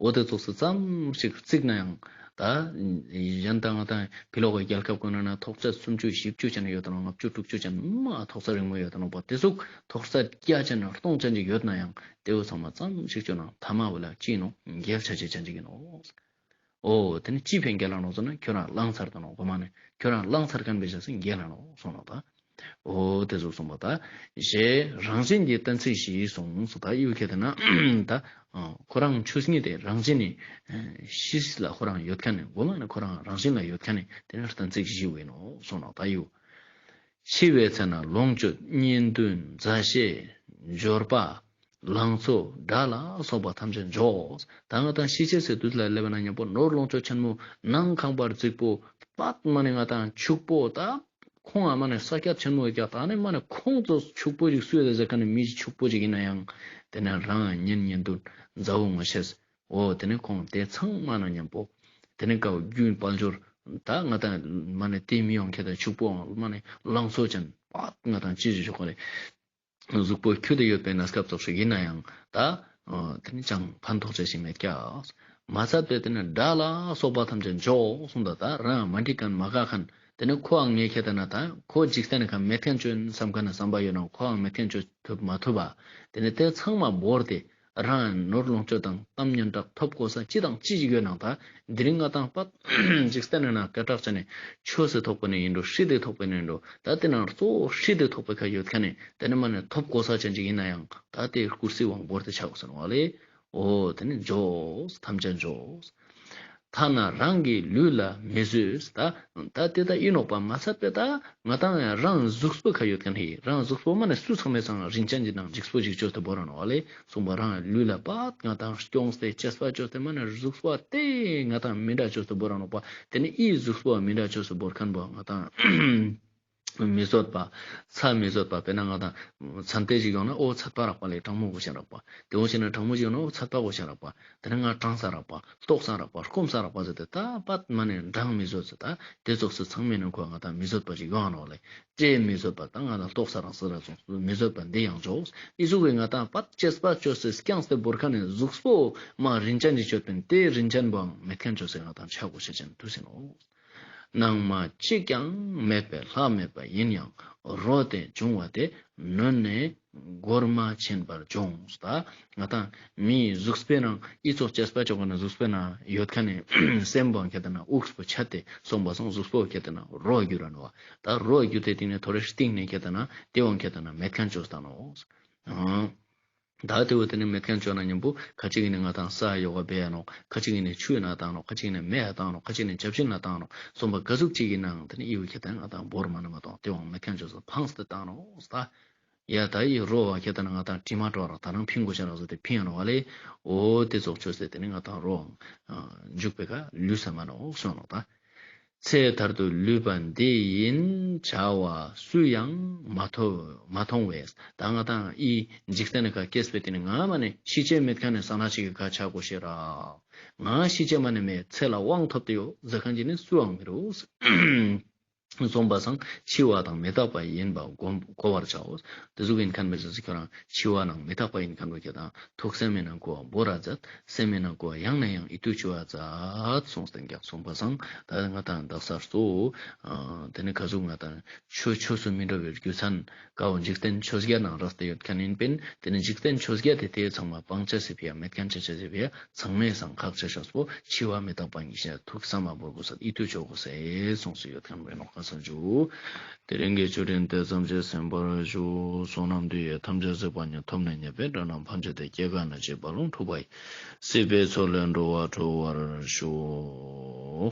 འོ་ཏེ་ཙོགས་སུ་ཙམ་ཞིག་བརྩིགས་ན་ཡང་ད་གཞན་ད་ང་ཏང་ཕི་ལོག་གི་རྒྱལ་ཁབ་ཀུན་ན་ཐོག་ས་སུམ་ཅུ་བཞི་བཅུ་ཅན་ཡོད་དེ་ནོག། ལྔ་བཅུ་དྲུག་ཅུ་ཅན་མ་ཐོག་ས་རིང་མོ་ཡོད་དེ་ནོག་པ། ཏེ་ཟུག་ཐོག་ས་བརྒྱ་ཅན་སྟོང་ཅན་ཅིག་ཡོད་ན་ཡང་ཏེ་བོ་ཚང་མ་ཙམ་ཞིག་ཅོ་ན་ཐ་མ་བོ་ལ་ཅི་ནོག་འགྱེལ་ཆ་ཅེས་ཅན་ཅིག་ཨིན་ནོག། འོ་ཏེ་ནི་ཅི་ཕིའ་འགྱེལ་ལ་ནོག་ཟེར་ན་ཁྱོད་རང་བླངས་ཚར་དོ་ནོག། གོ་མ་ནེ་ཁྱོད་རང་བླངས་ཚར་ཁན་བེ་ཞག་སེ་འགྱེལ་ལ་ནོག་གསུངས་ནོག་ད། འོ་དེ་ཟུག་གསུངས་པ་ད། ཞེས་རང་བཞིན་གྱི་གཏན་ཚིགས་བཞི་གསུངས་སོ། ད་ཡུལ་ཁྱེད་དེ་ན་ད་ཁོ་རང་ཆོས་ཉིད་དེ་རང་བཞིན་ནི་ཤེས་ལ་ཁོ་རང་ཡོད་མཁན་ནི་མགོ་མ་ནི་ཁོ་རང་རང་བཞིན་ལ་ཡོད་མཁན་ནི་དེ་ནི་གཏན་ཚིགས་བཞི་བོ་ཡིན་ནོ་གསུངས་ནོ་ད་ཡུལ། འཆི་བའི་ཚེ་ན་ལོངས་སྤྱོད་གཉེན་འདུན་མཛའ་བཤེས་འབྱོར་པ་ལང་ཚོ་དགྲ་ལ་སོགས་པ་ཐམས་ཅད་འཇོག་ད་ང་དང་ཤི་ཅེས་སི་དུས་ལ་སླེབས་ན་མཉམ་པོ་ནོར་ལོངས་སྤྱོད་ཆེན་མོ་ནང་ཁང་པ་རྫིག་པོ་པད་མ་ནི་ང་དང་ཕྱུག་པོ་ད་ཁོང་ཨ་མ་ནི་ས་ཁྱབ་ཆེན་མོ་ཡོད་ཀྱག་ད་ནི་མ་ནི་ཁོང་ཚོ་ཕྱུག་པོ་ཞིག་སུ་ཡོད་ཟེར་ཁན་ནི་མི་ཕྱུག་པོ་ཞིག་ཡིན་ན་ཡང་དེ་ནི་རང་གཉེན་ཉེ་འདུན་མཛའ་བོ་ངོ་ཤེས། འོ་དེ་ནི་ཁོང་དེ་ཚང་མ་ན་མཉམ་པོ། དེ་ནི་ཀའོ་རྒྱུ་དཔལ་འབྱོར། ད་ང་དང་མ་ནི་དེ་མི་ཡོང་ཁྱེད་དང་ཕྱུག་པོ་མ་ནི་ལང་ཚོ་ཅན་པད་ང་དང་ཅི་ཞིག་ཞོག་ག་ལེ། གཟུགས་པོ་ཁྱུ་དེ་ཡོད་པའི་གནས་སྐབས་ཙོགས་ཤིག་ཡིན་ན་ཡང་ད། འོ་དེ་ནི་ཅང་ཕན་ཐོགས་ཅེས་ཤིག་མེད་ཀྱག་མ་ཚད་པའི་དེ་ནི་དགྲ་ལ་སོགས་པ་ཐམས་ཅད་འཇོག་གསུངས་ད་ད་རང་མ་འགྲིག་ཁན་མ་དགའ་ཁན་དེ་ནི་ཁོའང་ངས་ཁྱེད་དང་ན་ད་ཁོ་འཇིག་རྟེན་ནི་ཁ་མེད་ཁན་ཅོ་ཡིན་བསམ་ཁན་ནི་བསམ་པ་ཡོད་ན་ཁོའང་མེད་ཁན་ཅོ་ཐུབ་མ་ཐུབ་པ། དེ་ནི་དེ་ཚང་མ་བོར་ཏེ་རང་ནོར་ལོངས་སྤྱོད་དང་གཏམ་སྙན་གྲགས་ཐོབ་གོ་ས་ཅི་དང་ཅི་ཞིག་ཡོད་ནང་ད་དེ་རིང་ང་དང་པད་འཇིག་རྟེན་ནི་ན་སྐད་གྲགས་ཅན་ནི་ཆོས་སི་ཐོག་པ་ནི་ཡིན་འགྲོ་སྲིད་དེ་ཐོག་པ་ནི་ཡིན་འགྲོ་ད་དེ་ནང་གཙོ་བོ་སྲིད་དེ་ཐོག་པའི་ཁ་ཡོད་ཁན་ནི་དེ་ནི་མ་ནི་ཐོབ་གོ་ས་ཅན་ཅིག་ཡིན་ན་ཡང་ད་དེ་ཀུར་སི་བང་བོར་ཏེ་ཆ་གོ་ས་ནོ་ཨ་ལེ། འོ་དེ་ནི་འཇོག་ཐམས་ཅད་འཇོག་ཐ་ན་རང་གི་ལུས་ལ་མི་བཟོད། ད་ད་དེ་ད་ཡིན་ནོག་པ་མ་ཚད་པའི་ད་ང་དང་ཡང་རང་གཟུགས་པོ་ཁ་ཡོད་ཁན་ཧི་རང་གཟུགས་པོ་མ་ནི་སུ་ཚང་མའི་སང་རིན་ཅན་གྱི་ནང་འཇིགས་པོ་ཞིག་བཅོས་ཏེ་བོར་ར་ནོག་ཨ་ལེ། གསུངས་པ་རང་ལུས་ལ་པད་ང་དང་སྐྱོངས་ཏེ་གཅེས་པ་བཅོས་ཏེ་མ་ནི་གཟུགས་པོ་དེ་ང་དང་མི་འདྲ་བཅོས་ཏེ་བོར་ར་ནོག་པ། དེ་ནི་ཨི་གཟུགས་པོ་མི་འདྲ་བཅོས་ཏེ་བོར་ཁན་བོ་ང་དང་མི་བཟོད་པ། ཚ་མི་བཟོད་པ་དཔེར་ན་ང་དང་ཚན་ཏེ་ཞིག་ཡོང་ན་འོ་ཚད་པ་རག་པ་ལས་གྲང་མོ་གོས་ཤེས་རག་པ། དེ་འོ་ཞིག་ན་གྲང་མོ་ཞིག་ཡོང་ན་འོ་ཚད་པ་གོས་ཤེས་རག་པ། དེ་ནི་ང་གྲང་ས་རག་པ་ལྟོགས་ས་རག་པ་སྐོམ་ས་རག་པ་ཟེར་ཏེ་ད་པད་མ་ནི་འགྲངས་མི་བཟོད་ཟེར་ད་དེ་ཙོགས་སུ་ཚང་མའི་ནང་ཁོ་ང་དང་མི་བཟོད་པ་ཞིག་ཡོང་ནོག་ལེ། ཅེས་མི་བཟོད་པ་ད་ང་དང་ལྟོགས་ས་རག་ས་རག་ཙོགས་སུ་མི་བཟོད་པ་འདི་ཡང་འཇོག་ཨི་ཟུག་གི་ང་དང་པད་གཅེས་པ་བཅོས་ཏེ་སྐྱངས་ཏེ་བོར་ཁན་ནི་གཟུགས་པོ་མ་རིན་ཅན་ཅིག་བཅོས་པིན་དེ་རིན་ཅན་བོའང་མེད་ཁན་བཅོས་ཏེ་ང་དང་ཆ་གོས་ཤེས་ཅན་དུ་ཟིན་ནོ། སྣང་མ་གཅིག་ཀྱང་མེད་པའི་ལྷ་མེད་པ་ཡིན་ཡང་རོ་དེ་འབྱུང་བ་དེ་ནོན་ནས་གོར་མ་ཕྱིན་པར་འབྱུང་། ད་ང་དང་མིའི་གཟུགས་པོའི་ནང་ཨི་ཙོགས་གཅེས་པ་བཅོ་གོ་ན་གཟུགས་པོའི་ནང་ཡོད་ཁན་ནི་སེམས་པོ་ཁྱེད་དེ་ན་དབུགས་པོ་ཆད་དེ་སོང་པ་སང་གཟུགས་པོ་ཁྱེད་དེ་ན་རོ་འགྱུར་ར་ནོག་ད་རོ་འགྱུར་ཏེ་དེ་ནི་ཐོ་རེ་སྟིང་ནེ་ཁྱེད་དེ་ན་དེ་བོ་ཁྱེད་དེ་ན་མེད་ཁན་བཅོས་ཏེ་ནོག་ད་དེ་བོ་དེ་ནི་མེད་ཁན་བཅོས་ན་མཉམ་པོ་ཁ་ཅིག་གི་ནི་ང་དང་ས་ཡོག་ག་བེ་ཡ་ནོག་ཁ་ཅིག་གི་ནི་ཆུ་ཡི་ནང་བཏང་ནོག་ཁ་ཅིག་གི་ནི་མེ་ཡ་བཏང་ནོག་ཁ་ཅིག་གི་ནི་བྱབ་ཆེན་ལ་བཏང་ནོག་སོང་པ་ག་ཟུག་ཅིག་གི་ནང་དེ་ནི་ཨི་བོ་ཁྱེད་དེ་ན་ང་དང་བོར་མ་ནི་མ་གཏོང་དེ་བོ་མེད་ཁན་བཅོས་ཏེ་ཕངས་ཏེ་བཏང་ནོག་ད་ཡ་ད་ཨི་རོ་བ་ཁྱེད་དེ་ན་ང་དང་དྲི་མ་བྲོ་ར་ད་རང་ཕིང་གོས་ཤེས་རག་ཟེར་ཏེ་ཕིང་ཡ་ནོག་ཨ་ལེ། འོ་དེ་ཙོགས་བཅོས་ཏེ་དེ་ནི་ང་དང་རོའང་འཇུག་པའི་ཁ་ལུས་ས་མ་ནོག་སོང་ནོག་ད། ཚེ་མཐར་ཐུག་ལུས་པ་འདི་ཡིན་བྱ་བ་སུ་ཡང་མ་ཐོ་མ་མཐོང་བས། ད་ང་དང་ཨི་འཇིག་རྟེན་ནི་ཁ་སྐྱེས་པའི་དེ་ནི་ང་མ་ནི་ཤི་ཅེས་མེད་ཁན་ནི་ས་ན་ཅིག་གི་ཁ་ཆ་གོས་ཤེས་རག་ང་ཤི་ཅེས་མ་ནི་མེད་ཚེ་ལ་དབང་ཐོབ་སྟེ་ཡོད་ཟེར་ཁན་ཅིག་ནི་སུའང་མི་རུག་སོང་པ་སང་འཆི་བ་དང་མི་རྟག་པ་ཡིན་པ་གོ་གོ་བར་བྱའོ། དེ་ཟུག་ཡིན་ཁན་མི་ཟེར་ཁྱོད་རང་འཆི་བ་ནང་མི་རྟག་པ་ཡིན་ཁན་བོ་ཁྱེད་དང་ཐུགས་སེམས་མེད་ན་གོ་བ་བོར་ར་མཛད། སེམས་མེད་ན་གོ་ཡང་ན་ཡང་ཡིད་དུ་ཆུ་བ་མཛད་གསུངས་ཏེ་ཀྱང་སོང་པ་སང་ད་ང་དང་དག་ས་སོ། དེ་ནི་ག་ཟུག་ང་དང་ཆོས་ཆོས་སུ་མི་འགྲོ་བའི་རྒྱུ་མཚན་ག་བོ་འཇིག་རྟེན་ཆོས་བརྒྱད་ནང་རགས་ཏེ་ཡོད་ཁན་ཡིན་པིན། དེ་ནི་འཇིག་རྟེན་ཆོས་བརྒྱད་དེ་དེ་ཚང་མ་སྤང་བྱ་ཟེར་བ་ཡ་མེད་ཁན་བྱ་བྱ་ཟེར་བ་ཡ་ཚང་མའི་སང་ཁག་ཆེ་ཤོས་པོ་འཆི་བ་མི་རྟག་པ་ཉིད་ཤེས་ཐུགས་བསམ་པ་བོར་གོས་ས་ཡིད་དུ་ཆུ་གོས་ས་གསུངས་སུ་ཡོད་ཁན་བོ་ནོག་ག་ས་འཇུ། དེ་རིང་གི་ཆོས་འབྲེལ་དེ་ཙམ་གྱིས་ཟིན་པར་ཞུ། བསོད་ནམས་འདི་ཡིས་ཐམས་ཅད་གཟིགས་པ་ཉིད། ཐོབ་ནས་ཉེས་པའི་དགྲ་རྣམས་ཕམ་བྱས་ཏེ། སྐྱེ་རྒ་ན་འཆིའི་རྦ་ཀློང་འཁྲུགས་པ་ཡི། སྲིད་པའི་མཚོ་ལས་འགྲོ་བ་སྒྲོལ་བར་ཤོག།